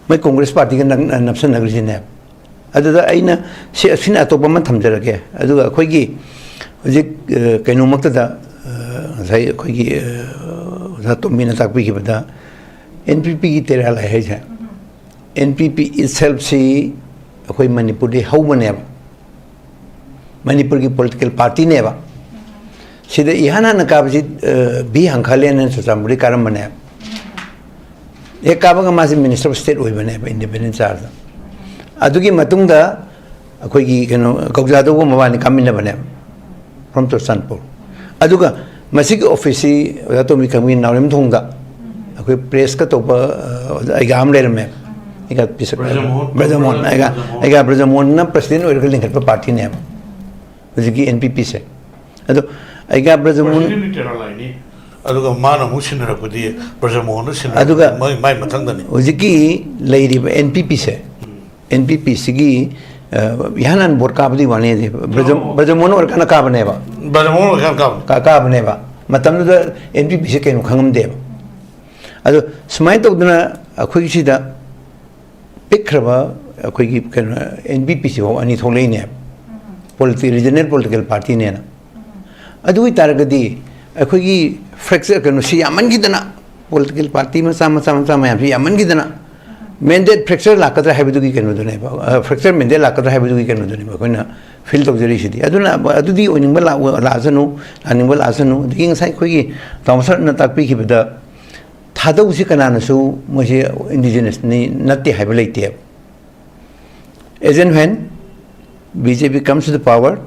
ꯃꯣꯏ ꯀꯣꯡꯒ꯭ꯔꯦꯁ ꯄꯥꯔꯇꯤꯒ ꯅꯛ-, ꯅꯞꯁꯟꯅꯈ꯭ꯔꯤꯁꯤꯅꯦꯕ꯫ ꯑꯗꯨꯗ ꯑꯩꯅ ꯁꯤ, ꯑꯁꯤꯅ ꯑꯇꯣꯞꯄ ꯑꯃ ꯊꯝꯖꯔꯒꯦ꯫ ꯑꯗꯨꯒ ꯑꯩꯈꯣꯏꯒꯤ ꯍꯧꯖꯤꯛ, ꯑ, ꯀꯩꯅꯣꯃꯛꯇꯗ, ꯑ, ꯉꯁꯥꯏ ꯑꯩꯈꯣꯏꯒꯤ, ꯑ, ꯑꯣꯖꯥ ꯇꯣꯝꯕꯤꯅ ꯇꯥꯛꯄꯤꯈꯤꯕꯗ ꯑꯦꯟ ꯄꯤ ꯄꯤꯒꯤ ꯇꯦꯔꯥ ꯂꯥꯏ ꯍꯥꯏꯁꯦ꯫ ꯑꯦꯟ ꯄꯤ ꯄꯤ itself ꯁꯤ ꯑꯩꯈꯣꯏ ꯃꯅꯤꯄꯨꯔꯗꯤ ꯍꯧꯕꯅꯦꯕ, ꯃꯅꯤꯄꯨꯔꯒꯤ ꯄꯣꯂꯤꯇꯤꯀꯦꯜ ꯄꯥꯔꯇꯤꯅꯦꯕ꯫ ꯁꯤꯗ ꯏꯍꯥꯟ ꯍꯥꯟꯅ ꯀꯥꯕꯁꯤ, ꯑ, ꯚꯤ ꯍꯪꯈꯥꯂꯦꯟ ꯍꯥꯏꯅ ꯆꯨꯔꯆꯥꯟꯄꯨꯔꯗꯒꯤ ꯀꯥꯔꯝꯕꯅꯦꯕ꯫ ꯍꯦꯛ ꯀꯥꯕꯒ ꯃꯥꯁꯤ ꯃꯤꯅꯤꯁꯇꯔ ꯑꯣꯐ ꯁ꯭ꯇꯦꯠ ꯑꯣꯏꯕꯅꯦꯕ, ꯏꯟꯗꯤꯄꯦꯟꯗꯦꯟ ꯆꯥꯔꯖꯇ꯫ ꯑꯗꯨꯒꯤ ꯃꯇꯨꯡꯗ ꯑꯩꯈꯣꯏꯒꯤ ꯀꯩꯅꯣ ꯀꯧꯖꯥꯗꯧꯒ ꯃꯕꯥꯅꯤ ꯀꯥꯃꯤꯟꯅꯕꯅꯦꯕ꯫ From ꯆꯨꯔꯆꯥꯟꯄꯨꯔ꯫ ꯑꯗꯨꯒ ꯃꯁꯤꯒꯤ ꯑꯣꯐꯤꯁꯁꯤ ꯑꯣꯖꯥ ꯇꯣꯝꯕꯤ ꯈꯪꯕꯤ ꯅꯥꯎꯔꯦꯝꯊꯣꯡꯗ ꯑꯩꯈꯣꯏ ꯄ꯭ꯔꯦꯁꯀ ꯇꯧꯕ, ꯑ, ꯑꯣꯖꯥ ꯑꯩꯒꯥ ꯑꯃ ꯂꯩꯔꯝꯃꯦ꯫ ꯑꯩꯒꯥ ꯄꯤꯁꯛ-, ꯕ꯭ꯔꯖꯃꯣꯍꯟ꯫ ꯕ꯭ꯔꯖꯃꯣꯍꯟ, ꯑꯩꯒꯥ, ꯕ꯭ꯔꯖꯃꯣꯍꯟ꯫ ꯑꯩꯒꯥ ꯕ꯭ꯔꯖꯃꯣꯍꯟꯅ ꯄ꯭ꯔꯁꯤꯗꯦꯟ ꯑꯣꯏꯔꯒ ꯂꯤꯡꯈꯠꯄ ꯄꯥꯔꯇꯤꯅꯦꯕ ꯍꯧꯖꯤꯛꯀꯤ ꯑꯦꯟ ꯄꯤ ꯄꯤꯁꯦ꯫ ꯑꯗꯣ ꯑꯩꯒꯥ ꯕ꯭ꯔꯖꯃꯣꯍꯟ, ꯄ꯭ꯔꯁꯤꯗꯦꯟꯗꯤ ꯇꯦꯔꯥ ꯂꯥꯏꯅꯤ꯫ ꯑꯗꯨꯒ ꯃꯥꯅ ꯑꯃꯨꯛ ꯁꯤꯟꯅꯔꯛꯄꯗꯤ ꯕ꯭ꯔꯖꯃꯣꯍꯟꯅ ꯁꯤꯟꯅꯔꯛꯄꯗꯤ ꯑꯗꯨꯒ ꯃꯥꯏ, ꯃꯥꯏ ꯃꯊꯪꯗꯅꯤ꯫ ꯍꯧꯖꯤꯛꯀꯤ ꯂꯩꯔꯤꯕ ꯑꯦꯟ ꯄꯤ ꯄꯤꯁꯦ, ꯑꯦꯟ ꯄꯤ ꯄꯤꯁꯤꯒꯤ, ꯑ, ꯏꯍꯥꯟ ꯍꯥꯟꯅ ꯚꯣꯠ ꯀꯥꯕꯗꯨꯒꯤ ꯋꯥꯅꯤ, ꯕ꯭ꯔꯖ-, ꯕ꯭ꯔꯖꯃꯣꯍꯟ ꯑꯣꯏꯔꯀꯥꯟꯗ ꯀꯥꯕꯅꯦꯕ꯫ ꯕ꯭ꯔꯖꯃꯣꯍꯟ ꯑꯣꯏꯔꯀꯥꯟꯗ ꯀꯥꯕ꯫ ꯀꯥ-, ꯀꯥꯕꯅꯦꯕ꯫ ꯃꯇꯝꯗꯨꯗ ꯑꯦꯟ ꯄꯤ ꯄꯤꯁꯦ ꯀꯩꯅꯣ ꯈꯪꯉꯝꯗꯦꯕ꯫ ꯑꯗꯣ ꯁꯨꯃꯥꯏꯅ ꯇꯧꯗꯅ ꯑꯩꯈꯣꯏꯒꯤ ꯁꯤꯗ ꯄꯤꯛꯈ꯭ꯔꯕ ꯑꯩꯈꯣꯏꯒꯤ ꯀꯩꯅꯣ ꯑꯦꯟ ꯄꯤ ꯄꯤꯁꯤꯐꯥꯎ ꯑꯅꯤ ꯊꯣꯛꯂꯛꯏꯅꯦꯕ꯫ ꯄꯣꯂꯤꯇꯤ-, ꯔꯤꯖꯅꯦꯜ ꯄꯣꯂꯤꯇꯤꯀꯦꯜ ꯄꯥꯔꯇꯤꯅꯦꯅ꯫ ꯑꯗꯨ ꯑꯣꯏ ꯇꯥꯔꯒꯗꯤ ꯑꯩꯈꯣꯏꯒꯤ ꯐ꯭ꯔꯦꯛꯆꯔ, ꯀꯩꯅꯣꯁꯤ ꯌꯥꯝꯃꯟꯈꯤꯗꯅ, ꯄꯣꯂꯤꯇꯤꯀꯦꯜ ꯄꯥꯔꯇꯤ ꯃꯆꯥ, ꯃꯆꯥ, ꯃꯆꯥ ꯃꯌꯥꯝꯁꯤ ꯌꯥꯝꯃꯟꯈꯤꯗꯅ, ꯃꯦꯟꯗꯦꯠ ꯐ꯭ꯔꯦꯛꯆꯔ ꯂꯥꯛꯀꯗ꯭ꯔꯥ ꯍꯥꯏꯕꯗꯨꯒꯤ ꯀꯩꯅꯣꯗꯨꯅꯦꯕ, ꯐ꯭ꯔꯦꯛꯆꯔ ꯃꯦꯟꯗꯦꯠ ꯂꯥꯛꯀꯗ꯭ꯔꯥ ꯍꯥꯏꯕꯗꯨꯒꯤ ꯀꯩꯅꯣꯗꯨꯅꯦꯕ ꯑꯩꯈꯣꯏꯅ ꯐꯤꯜ ꯇꯧꯖꯔꯤꯁꯤꯗꯤ꯫ ꯑꯗꯨꯅ ꯑꯗꯨꯗꯤ ꯑꯣꯏꯅꯤꯡꯕ ꯂꯥꯛ-, ꯂꯥꯛꯑꯁꯅꯨ, ꯂꯥꯛꯅꯤꯡꯕ ꯂꯥꯛꯑꯁꯅꯨ꯫ ꯑꯗꯒꯤ ꯉꯁꯥꯏ ꯑꯩꯈꯣꯏꯒꯤ ꯇꯥꯃꯣ ꯁꯔꯅ ꯇꯥꯛꯄꯤꯈꯤꯕꯗ, ꯊꯥꯗꯧꯁꯤ ꯀꯅꯥꯅꯁꯨ ꯃꯣꯏꯁꯦ ꯏꯟꯗꯤꯖꯤꯅꯁꯅꯤ ꯅꯠꯇꯦ ꯍꯥꯏꯕ ꯂꯩꯇꯦꯕ꯫ As and when B J P comes to the power,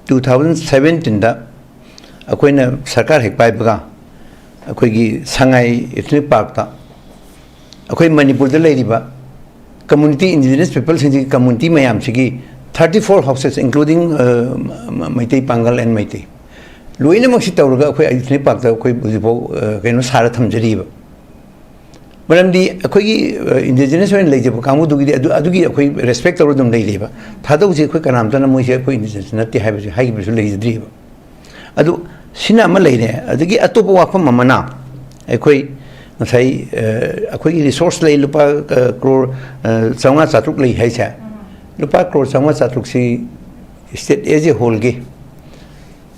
two thousand seventeenꯗ ꯑꯩꯈꯣꯏꯅ ꯁꯔꯀꯥꯔ ꯍꯦꯛ ꯄꯥꯏꯕꯒ, ꯑꯩꯈꯣꯏꯒꯤ ꯁꯉꯥꯏ ꯏꯊꯅꯤꯛ ꯄꯥꯔꯛꯇ ꯑꯩꯈꯣꯏ ꯃꯅꯤꯄꯨꯔꯗ ꯂꯩꯔꯤꯕ ꯀꯝꯃꯨꯅꯤꯇꯤ, ꯏꯟꯗꯤꯖꯤꯅꯁ ꯄꯤꯄꯜꯁꯤꯡꯁꯤꯒꯤ ꯀꯝꯃꯨꯅꯤꯇꯤ ꯃꯌꯥꯝꯁꯤꯒꯤ thirty four houses, including, ꯑ, ꯃꯩꯇꯩ, ꯄꯥꯡꯒꯜ and ꯃꯩꯇꯩ, ꯂꯣꯏꯅꯃꯛꯁꯤ ꯇꯧꯔꯒ ꯑꯩꯈꯣꯏ ꯏꯊꯅꯤꯛ ꯄꯥꯔꯛꯇ ꯑꯩꯈꯣꯏ ꯍꯧꯖꯤꯛꯐꯥꯎ, ꯑ, ꯀꯩꯅꯣ ꯁꯥꯔ ꯊꯝꯖꯔꯤꯕ꯫ ꯃꯔꯝꯗꯤ ꯑꯩꯈꯣꯏꯒꯤ, ꯑ, ꯏꯟꯗꯤꯖꯤꯅꯁ ꯑꯣꯏꯅ ꯂꯩꯖꯕ ꯀꯥꯡꯕꯨꯗꯨꯒꯤꯗꯤ ꯑꯗꯨ, ꯑꯗꯨꯒꯤ ꯑꯩꯈꯣꯏ ꯔꯦꯁꯄꯦꯛ ꯇꯧꯔ ꯑꯗꯨꯝ ꯂꯩꯔꯤꯕ꯫ ꯊꯥꯗꯧꯁꯦ ꯑꯩꯈꯣꯏ ꯀꯅꯥꯝꯇꯅ ꯃꯣꯏꯁꯦ ꯑꯩꯈꯣꯏ ꯏꯟꯗꯤꯖꯤꯅꯁ ꯅꯠꯇꯦ ꯍꯥꯏꯕꯁꯦ ꯍꯥꯏꯈꯤꯕꯁꯨ ꯂꯩꯖꯗ꯭ꯔꯤꯕ꯫ ꯑꯗꯨ ꯁꯤꯅ ꯑꯃ ꯂꯩꯔꯦ꯫ ꯑꯗꯒꯤ ꯑꯇꯣꯞꯄ ꯋꯥꯐꯝ ꯑꯃꯅ, ꯑꯩꯈꯣꯏ ꯉꯁꯥꯏ, ꯑ, ꯑꯩꯈꯣꯏꯒꯤ ꯔꯤꯁꯣꯔꯁ ꯂꯩ, ꯂꯨꯄꯥ, ꯑ, ꯀ꯭ꯔꯣꯔ, ꯑ, ꯆꯥꯝꯃꯉꯥ ꯆꯥꯇ꯭ꯔꯨꯛ ꯂꯩ ꯍꯥꯏꯁꯦ꯫ ꯂꯨꯄꯥ ꯀ꯭ꯔꯣꯔ ꯆꯥꯝꯃꯉꯥ ꯆꯥꯇ꯭ꯔꯨꯛꯁꯤ state as a wholeꯒꯤ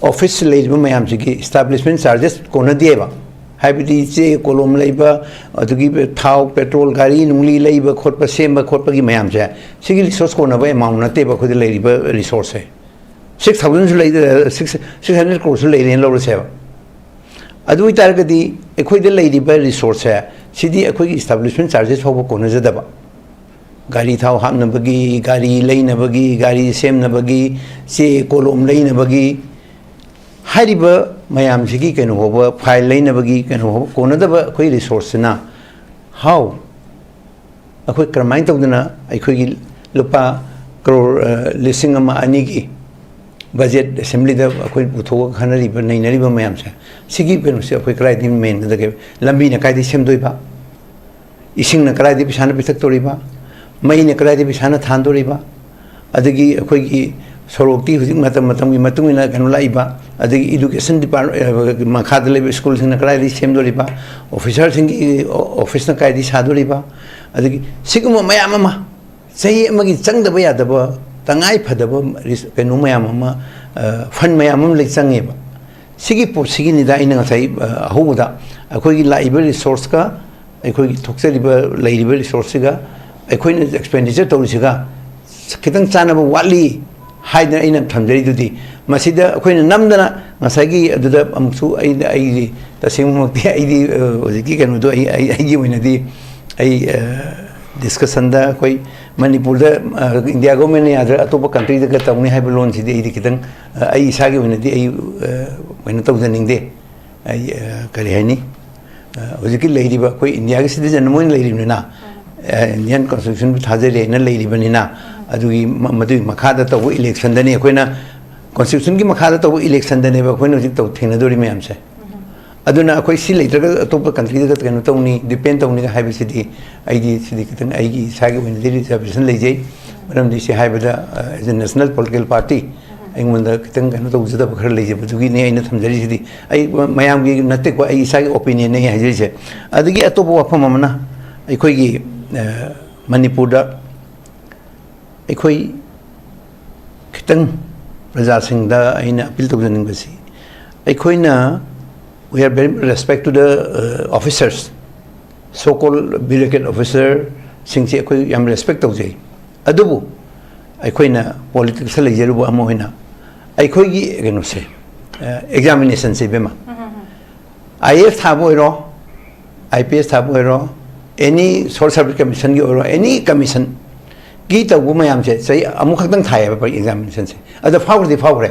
ꯑꯣꯐꯤꯁ ꯂꯩꯔꯤꯕ ꯃꯌꯥꯝꯁꯤꯒꯤ establishment charges ꯀꯣꯟꯅꯗꯦꯕ꯫ ꯍꯥꯏꯕꯗꯤ ꯆꯦ ꯀꯣꯂꯣꯝ ꯂꯩꯕ, ꯑꯗꯨꯒꯤ ꯊꯥꯎ, ꯄꯦꯇ꯭ꯔꯣꯜ, ꯒꯥꯔꯤ ꯅꯨꯡꯂꯤ ꯂꯩꯕ ꯈꯣꯠꯄ, ꯁꯦꯝꯕ ꯈꯣꯠꯄꯒꯤ ꯃꯌꯥꯝꯁꯦ, ꯁꯤꯒꯤ ꯔꯤꯁꯣꯔꯁ ꯀꯣꯟꯅꯕ ꯑꯦꯃꯥꯎꯟ ꯅꯠꯇꯦꯕ ꯑꯩꯈꯣꯏꯗ ꯂꯩꯔꯤꯕ ꯔꯤꯁꯣꯔꯁꯁꯦ꯫ Six thousandꯁꯨ ꯂꯩ, six, six hundred crore ꯁꯨ ꯂꯩꯔꯦꯅ ꯂꯧꯔꯁꯦꯕ꯫ ꯑꯗꯨ ꯑꯣꯏꯇꯥꯔꯒꯗꯤ ꯑꯩꯈꯣꯏꯗ ꯂꯩꯔꯤꯕ ꯔꯤꯁꯣꯔꯁꯁꯦ, ꯁꯤꯗꯤ ꯑꯩꯈꯣꯏꯒꯤ establishment charges ꯐꯥꯎꯕ ꯀꯣꯟꯅꯖꯗꯕ꯫ ꯒꯥꯔꯤ ꯊꯥꯎ ꯍꯥꯞꯅꯕꯒꯤ, ꯒꯥꯔꯤ ꯂꯩꯅꯕꯒꯤ, ꯒꯥꯔꯤ ꯁꯦꯝꯅꯕꯒꯤ, ꯆꯦ ꯀꯣꯂꯣꯝ ꯂꯩꯅꯕꯒꯤ, ꯍꯥꯏꯔꯤꯕ ꯃꯌꯥꯝꯁꯤꯒꯤ ꯀꯩꯅꯣ ꯐꯥꯎꯕ, ꯐꯥꯏꯜ ꯂꯩꯅꯕꯒꯤ ꯀꯩꯅꯣ ꯐꯥꯎꯕ ꯀꯣꯟꯅꯗꯕ ꯑꯩꯈꯣꯏ ꯔꯤꯁꯣꯔꯁꯁꯤꯅ, how ꯑꯩꯈꯣꯏ ꯀꯔꯝꯍꯥꯏꯅ ꯇꯧꯗꯅ ꯑꯩꯈꯣꯏꯒꯤ ꯂꯨꯄꯥ ꯀ꯭ꯔꯣꯔ, ꯑ, ꯂꯤꯁꯤꯡ ꯑꯃ ꯑꯅꯤꯒꯤ ꯕꯖꯦꯠ ꯑꯦꯁꯦꯝꯕ꯭ꯂꯤꯗ ꯑꯩꯈꯣꯏ ꯄꯨꯊꯣꯛꯑꯒ ꯈꯟꯅꯔꯤꯕ, ꯅꯩꯅꯔꯤꯕ ꯃꯌꯥꯝꯁꯦ, ꯁꯤꯒꯤ ꯀꯩꯅꯣꯁꯦ ꯑꯩꯈꯣꯏ ꯀꯗꯥꯏꯗꯒꯤ ꯃꯦꯟꯒꯗꯒꯦ? ꯂꯝꯕꯤꯅ ꯀꯥꯏꯗꯒꯤ ꯁꯦꯝꯗꯣꯏꯕ? ꯏꯁꯤꯡꯅ ꯀꯗꯥꯏꯗꯒꯤ ꯄꯩꯁꯥꯅ ꯄꯤꯊꯛꯇꯧꯔꯤꯕ? ꯃꯩꯅ ꯀꯗꯥꯏꯗꯒꯤ ꯄꯩꯁꯥꯅ ꯊꯥꯟꯗꯣꯔꯤꯕ? ꯑꯗꯒꯤ ꯑꯩꯈꯣꯏꯒꯤ ꯁꯣꯔꯣꯛꯇꯤ ꯍꯧꯖꯤꯛ ꯃꯇꯝ ꯃꯇꯝꯒꯤ ꯃꯇꯨꯡ ꯏꯟꯅ ꯀꯩꯅꯣ ꯂꯥꯛꯏꯕ, ꯑꯗꯒꯤ education department, ꯑ, ꯃꯈꯥꯗ ꯂꯩꯕ ꯁ꯭ꯀꯨꯜꯁꯤꯡꯅ ꯀꯗꯥꯏꯗꯒꯤ ꯁꯦꯝꯗꯣꯔꯤꯕ? ꯑꯣꯐꯤꯁꯥꯔꯁꯤꯡꯒꯤ ꯑꯣ-, ꯑꯣꯐꯤꯁꯅ ꯀꯗꯥꯏꯗꯒꯤ ꯁꯥꯗꯣꯔꯤꯕ? ꯑꯗꯒꯤ ꯁꯤꯒꯨꯝꯕ ꯃꯌꯥꯝ ꯑꯃ, ꯆꯍꯤ ꯑꯃꯒꯤ ꯆꯪꯗꯕ ꯌꯥꯗꯕ, ꯇꯉꯥꯏ ꯐꯗꯕ ꯔꯤꯁ-, ꯀꯩꯅꯣ ꯃꯌꯥꯝ ꯑꯃ, ꯑ, ꯐꯟ ꯃꯌꯥꯝ ꯑꯃ ꯂꯩ ꯆꯪꯉꯦꯕ꯫ ꯁꯤꯒꯤ ꯄꯣꯠꯁꯤꯒꯤꯅꯤꯗ ꯑꯩꯅ ꯉꯁꯥꯏ, ꯑ, ꯑꯍꯧꯕꯗ ꯑꯩꯈꯣꯏꯒꯤ ꯂꯥꯛꯏꯕ ꯔꯤꯁꯣꯔꯁꯀ ꯑꯩꯈꯣꯏꯒꯤ ꯊꯣꯛꯆꯔꯤꯕ, ꯂꯩꯔꯤꯕ ꯔꯤꯁꯣꯔꯁꯁꯤꯒ ꯑꯩꯈꯣꯏꯅ ꯑꯦꯛꯁꯄꯦꯟꯗꯤꯆꯔ ꯇꯧꯔꯤꯁꯤꯒ ꯈꯤꯇꯪ ꯆꯥꯟꯅꯕ ꯋꯥꯠꯂꯤ ꯍꯥꯏꯗꯅ ꯑꯩꯅ ꯊꯝꯖꯔꯤꯗꯨꯗꯤ, ꯃꯁꯤꯗ ꯑꯩꯈꯣꯏꯅ ꯅꯝꯗꯅ ꯉꯁꯥꯏꯒꯤ ꯑꯗꯨꯗ ꯑꯃꯨꯛꯁꯨ ꯑꯩ, ꯑꯩꯗꯤ ꯇꯁꯦꯡꯕꯃꯛꯇꯤ ꯑꯩꯗꯤ, ꯑ, ꯍꯧꯖꯤꯛꯀꯤ ꯀꯩꯅꯣꯗꯣ ꯑꯩ, ꯑꯩ, ꯑꯩꯒꯤ ꯑꯣꯏꯅꯗꯤ ꯑꯩ, ꯑ, ꯗꯤꯁꯀꯁꯟꯗ ꯑꯩꯈꯣꯏ ꯃꯅꯤꯄꯨꯔꯗ, ꯑ, ꯏꯟꯗꯤꯌꯥ ꯒꯣꯔꯃꯦꯟꯅ ꯌꯥꯗ꯭ꯔꯒ ꯑꯇꯣꯞꯄ ꯀꯟꯇ꯭ꯔꯤꯗꯒ ꯇꯧꯅꯤ ꯍꯥꯏꯕ ꯂꯣꯟꯁꯤꯗꯤ ꯑꯩꯗꯤ ꯈꯤꯇꯪ, ꯑ, ꯑꯩ ꯏꯁꯥꯒꯤ ꯑꯣꯏꯅꯗꯤ ꯑꯩ, ꯑ, ꯀꯩꯅꯣ ꯇꯧꯖꯅꯤꯡꯗꯦ꯫ ꯑꯩ, ꯑ, ꯀꯔꯤ ꯍꯥꯏꯅꯤ? ꯑ, ꯍꯧꯖꯤꯛꯀꯤ ꯂꯩꯔꯤꯕ ꯑꯩꯈꯣꯏ ꯏꯟꯗꯤꯌꯥꯒꯤ ꯁꯤꯇꯤꯖꯟ ꯑꯃ ꯑꯣꯏꯅ ꯂꯩꯔꯤꯕꯅꯤꯅ, ꯑ, ꯏꯟꯗꯤꯌꯟ ꯀꯟꯁꯇꯤꯇ꯭ꯌꯨꯁꯟꯕꯨ ꯊꯥꯖꯔꯦꯅ ꯂꯩꯔꯤꯕꯅꯤꯅ, ꯑꯗꯨꯒꯤ ꯃ-, ꯃꯗꯨꯒꯤ ꯃꯈꯥꯗ ꯇꯧꯕ ꯏꯂꯦꯛꯁꯟꯗꯅꯤ ꯑꯩꯈꯣꯏꯅ, ꯀꯟꯁꯇꯤꯇ꯭ꯌꯨꯁꯟꯒꯤ ꯃꯈꯥꯗ ꯇꯧꯕ ꯏꯂꯦꯛꯁꯟꯗꯅꯦꯕ ꯑꯩꯈꯣꯏꯅ ꯍꯧꯖꯤꯛ ꯇꯧ-, ꯊꯦꯡꯅꯗꯣꯔꯤ ꯃꯌꯥꯝꯁꯦ꯫ ꯑꯗꯨꯅ ꯑꯩꯈꯣꯏ ꯁꯤ ꯂꯩꯇ꯭ꯔꯒ ꯑꯇꯣꯞꯄ ꯀꯟꯇ꯭ꯔꯤꯗꯒ ꯀꯩꯅꯣ ꯇꯧꯅꯤ, ꯗꯤꯄꯦꯟ ꯇꯧꯅꯤꯒ ꯍꯥꯏꯕꯁꯤꯗꯤ ꯑꯩꯗꯤ ꯁꯤꯗꯤ ꯈꯤꯇꯪ ꯑꯩꯒꯤ ꯏꯁꯥꯒꯤ ꯑꯣꯏꯅꯗꯤ ꯔꯤꯖꯥꯔꯕꯦꯁꯟ ꯂꯩꯖꯩ꯫ ꯃꯔꯝꯗꯤ ꯁꯤ ꯍꯥꯏꯕꯗ, ꯑ, as a national political party, ꯑꯩꯉꯣꯟꯗ ꯈꯤꯇꯪ ꯀꯩꯅꯣ ꯇꯧꯖꯗꯕ ꯈꯔ ꯂꯩꯖꯕꯗꯨꯒꯤꯅꯤ ꯑꯩꯅ ꯊꯝꯖꯔꯤꯁꯤꯗꯤ꯫ ꯑꯩ ꯃ-, ꯃꯌꯥꯝꯒꯤ ꯅꯠꯇꯦꯀꯣ, ꯑꯩ ꯏꯁꯥꯒꯤ ꯑꯣꯄꯤꯅꯤꯌꯟꯅꯦ ꯑꯩ ꯍꯥꯏꯖꯔꯤꯁꯦ꯫ ꯑꯗꯒꯤ ꯑꯇꯣꯞꯄ ꯋꯥꯐꯝ ꯑꯃꯅ, ꯑꯩꯈꯣꯏꯒꯤ, ꯑ, ꯃꯅꯤꯄꯨꯔꯗ ꯑꯩꯈꯣꯏ ꯈꯤꯇꯪ ꯄ꯭ꯔꯖꯥꯁꯤꯡꯗ ꯑꯩꯅ ꯑꯄꯤꯜ ꯇꯧꯖꯅꯤꯡꯕꯁꯤ, ꯑꯩꯈꯣꯏꯅ, we are very respect to the, uh, officers, so called bureaucrat officer ꯁꯤꯡꯁꯦ ꯑꯩꯈꯣꯏ ꯌꯥꯝ ꯔꯦꯁꯄꯦꯛ ꯇꯧꯖꯩ꯫ ꯑꯗꯨꯕꯨ ꯑꯩꯈꯣꯏꯅ ꯄꯣꯂꯤꯇꯤꯛꯁꯇ ꯂꯩꯖꯔꯨꯕ ꯑꯃ ꯑꯣꯏꯅ ꯑꯩꯈꯣꯏꯒꯤ ꯀꯩꯅꯣꯁꯦ, ꯑꯦꯛꯖꯥꯃꯤꯅꯦꯁꯟꯁꯦ, ꯏꯕꯦꯝꯃ, ꯑꯥꯏ ꯑꯦ ꯑꯦꯁ ꯊꯥꯕ ꯑꯣꯏꯔꯣ, ꯑꯥꯏ ꯄꯤ ꯑꯦꯁ ꯊꯥꯕ ꯑꯣꯏꯔꯣ, ꯑꯦꯅꯤ ꯁꯣꯔꯠ ꯁꯥꯔꯚꯤꯁ ꯀꯃꯤꯁꯟꯒꯤ ꯑꯣꯏꯔꯣ, ꯑꯦꯅꯤ ꯀꯃꯤꯁꯟꯒꯤ ꯇꯧꯕ ꯃꯌꯥꯝꯁꯦ ꯆꯍꯤ ꯑꯃꯨꯛꯈꯛꯇꯪ ꯊꯥꯏꯌꯦꯕ ꯑꯦꯛꯖꯥꯃꯤꯅꯦꯁꯟꯁꯦ꯫ ꯑꯗ ꯐꯥꯎꯔꯗꯤ ꯐꯥꯎꯈ꯭ꯔꯦ,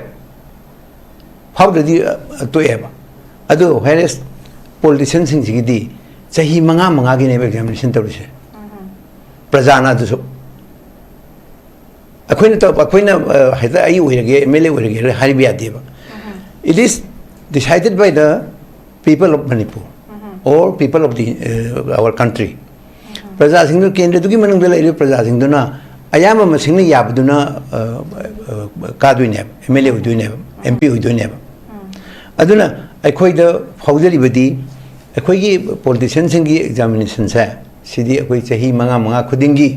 ꯐꯥꯎꯗ꯭ꯔꯗꯤ, ꯑ, ꯇꯣꯛꯑꯦꯕ꯫ ꯑꯗꯨ ꯍꯥꯏꯔꯦꯁ ꯄꯣꯂꯤꯇꯤꯁꯤꯌꯟꯁꯤꯡꯁꯤꯒꯤꯗꯤ ꯆꯍꯤ ꯃꯉꯥ ꯃꯉꯥꯒꯤꯅꯦꯕ ꯑꯦꯛꯖꯥꯃꯤꯅꯦꯁꯟ ꯇꯧꯔꯤꯁꯦ꯫ ꯄ꯭ꯔꯖꯥꯅ ꯑꯗꯨꯁꯨ, ꯑꯩꯈꯣꯏꯅ ꯇꯧ-, ꯑꯩꯈꯣꯏꯅ, ꯑ, ꯍꯦꯛꯇ ꯑꯩ ꯑꯣꯏꯔꯒꯦ, ꯑꯦꯝ ꯑꯦꯜ ꯑꯦ ꯑꯣꯏꯔꯒꯦ ꯍꯥꯏꯕ ꯌꯥꯗꯦꯕ꯫ It is decided by the people of Manipur or people of the, uh, our country. ꯄ꯭ꯔꯖꯥꯁꯤꯡꯗꯨ, ꯀꯦꯟꯗ꯭ꯔꯗꯨꯒꯤ ꯃꯅꯨꯡꯗ ꯂꯩꯔꯤꯕ ꯄ꯭ꯔꯖꯥꯁꯤꯡꯗꯨꯅ ꯑꯌꯥꯝꯕ ꯃꯁꯤꯡꯅ ꯌꯥꯕꯗꯨꯅ, ꯑ, ꯑ, ꯀꯥꯗꯣꯏꯅꯦꯕ, ꯑꯦꯝ ꯑꯦꯜ ꯑꯦ ꯑꯣꯏꯗꯣꯏꯅꯦꯕ, ꯑꯦꯝ ꯄꯤ ꯑꯣꯏꯗꯣꯏꯅꯦꯕ꯫ ꯑꯗꯨꯅ ꯑꯩꯈꯣꯏꯗ ꯐꯥꯎꯖꯔꯤꯕꯗꯤ ꯑꯩꯈꯣꯏꯒꯤ ꯄꯣꯂꯤꯇꯤꯁꯤꯌꯟꯁꯤꯡꯒꯤ ꯑꯦꯛꯖꯥꯃꯤꯅꯦꯁꯟꯁꯦ, ꯁꯤꯗꯤ ꯑꯩꯈꯣꯏ ꯆꯍꯤ ꯃꯉꯥ ꯃꯉꯥ ꯈꯨꯗꯤꯡꯒꯤ,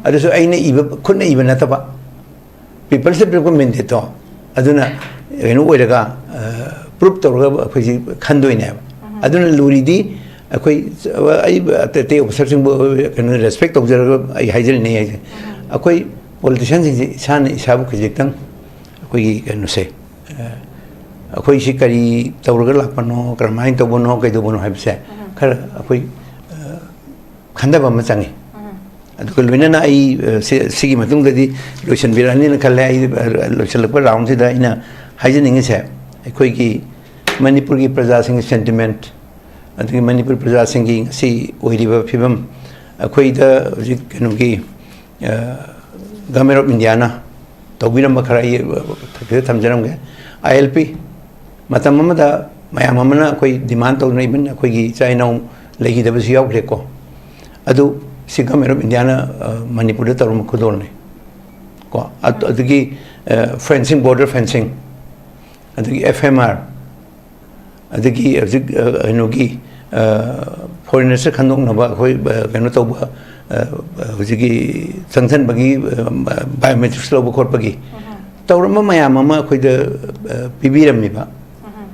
ꯑꯗꯨꯁꯨ ꯑꯩꯅ ꯏꯕ, ꯈꯨꯠꯅ ꯏꯕ ꯅꯠꯇꯕ, ꯄꯤꯄꯜꯁꯇ ꯄꯤꯔꯛꯄ ꯃꯦꯟꯗꯦꯠꯇꯣ, ꯑꯗꯨꯅ ꯀꯩꯅꯣ ꯑꯣꯏꯔꯒ, ꯑ, ꯄ꯭ꯔꯨꯞ ꯇꯧꯔꯒ ꯑꯩꯈꯣꯏꯁꯤ ꯈꯟꯗꯣꯏꯅꯦꯕ꯫ ꯑꯗꯨꯅ ꯂꯨꯔꯤꯗꯤ ꯑꯩꯈꯣꯏ, ꯑꯩ ꯑꯇꯩ ꯑꯇꯩ ꯑꯣꯐꯤꯁꯥꯔꯁꯤꯡꯕꯨ ꯀꯩꯅꯣ ꯔꯦꯁꯄꯦꯛ ꯇꯧꯖꯔꯒ ꯑꯩ ꯍꯥꯏꯖꯔꯤꯅꯦ ꯍꯥꯏꯁꯦ꯫ ꯑꯩꯈꯣꯏ ꯄꯣꯂꯤꯇꯤꯁꯤꯌꯥꯟꯁꯤꯡꯁꯦ ꯏꯁꯥꯅ ꯏꯁꯥꯕꯨ ꯈꯖꯤꯛꯇꯪ ꯑꯩꯈꯣꯏꯒꯤ ꯀꯩꯅꯣꯁꯦ, ꯑꯩꯈꯣꯏꯁꯤ ꯀꯔꯤ ꯇꯧꯔꯒ ꯂꯥꯛꯄꯅꯣ, ꯀꯔꯝꯍꯥꯏꯅ ꯇꯧꯕꯅꯣ, ꯀꯩꯗꯧꯕꯅꯣ ꯍꯥꯏꯕꯁꯦ ꯈꯔ ꯑꯩꯈꯣꯏ ꯈꯟꯊꯕ ꯑꯃ ꯆꯪꯉꯤ꯫ ꯑꯗꯨꯒ ꯂꯣꯏꯅꯅ ꯑꯩ, ꯑ, ꯁꯤ-, ꯁꯤꯒꯤ ꯃꯇꯨꯡꯗꯗꯤ ꯂꯣꯏꯁꯤꯟꯕꯤꯔꯛꯑꯅꯤꯅ ꯈꯜꯂꯦ꯫ ꯑꯩ, ꯑ, ꯂꯣꯏꯁꯤꯜꯂꯛꯄ ꯔꯥꯎꯟꯁꯤꯗ ꯑꯩꯅ ꯍꯥꯏꯖꯅꯤꯡꯉꯤꯁꯦ, ꯑꯩꯈꯣꯏꯒꯤ ꯃꯅꯤꯄꯨꯔꯒꯤ ꯄ꯭ꯔꯖꯥꯁꯤꯡꯒꯤ ꯁꯦꯟꯇꯤꯃꯦꯟꯠ, ꯑꯗꯒꯤ ꯃꯅꯤꯄꯨꯔ ꯄ꯭ꯔꯖꯥꯁꯤꯡꯒꯤ ꯉꯁꯤ ꯑꯣꯏꯔꯤꯕ ꯐꯤꯕꯝ, ꯑꯩꯈꯣꯏꯗ ꯍꯧꯖꯤꯛ ꯀꯩꯅꯣꯒꯤ, ꯑ, ꯒꯚꯔꯟꯃꯦꯟꯠ ꯑꯣꯐ ꯏꯟꯗꯤꯌꯥꯅ ꯇꯧꯕꯤꯔꯝꯕ ꯈꯔ ꯑꯩ, ꯑ, ꯁꯤꯗ ꯊꯝꯖꯔꯝꯒꯦ꯫ ꯑꯥꯏ ꯑꯦꯜ ꯄꯤ, ꯃꯇꯝ ꯑꯃꯗ ꯃꯌꯥꯝ ꯑꯃꯅ ꯑꯩꯈꯣꯏ ꯗꯤꯃꯥꯟ ꯇꯧꯗꯨꯅ, ꯏꯚꯟ ꯑꯩꯈꯣꯏꯒꯤ ꯏꯆꯥ ꯏꯅꯥꯎ ꯂꯩꯈꯤꯗꯕꯁꯨ ꯌꯥꯎꯈ꯭ꯔꯦꯀꯣ꯫ ꯑꯗꯨ ꯁꯤ ꯒꯚꯔꯟꯃꯦꯟꯠ ꯑꯣꯐ ꯏꯟꯗꯤꯌꯥꯅ, ꯑ, ꯃꯅꯤꯄꯨꯔꯗ ꯇꯧꯔꯝꯕ ꯈꯨꯗꯣꯜꯅꯤ ꯀꯣ꯫ ꯑꯗ-, ꯑꯗꯒꯤ, ꯑ, ꯐꯦꯟꯁꯤꯡ, ꯕꯣꯔꯗꯔ ꯐꯦꯟꯁꯤꯡ, ꯑꯗꯒꯤ ꯑꯦꯐ ꯑꯦꯝ ꯑꯥꯔ, ꯑꯗꯒꯤ ꯍꯧꯖꯤꯛ, ꯑ, ꯀꯩꯅꯣꯒꯤ, ꯑ, ꯐꯣꯔꯦꯅꯔꯁ ꯈꯟꯗꯣꯛꯅꯕ ꯑꯩꯈꯣꯏ, ꯑ, ꯀꯩꯅꯣ ꯇꯧꯕ, ꯑ, ꯍꯧꯖꯤꯛꯀꯤ ꯆꯪꯁꯟꯕꯒꯤ, ꯑ, ꯕꯥꯏꯑꯣꯃꯦꯇ꯭ꯔꯤꯛꯁ ꯂꯧꯕ ꯈꯣꯠꯄꯒꯤ ꯇꯧꯔꯝꯕ ꯃꯌꯥꯝ ꯑꯃ ꯑꯩꯈꯣꯏꯗ, ꯑ, ꯄꯤꯕꯤꯔꯝꯃꯤꯕ꯫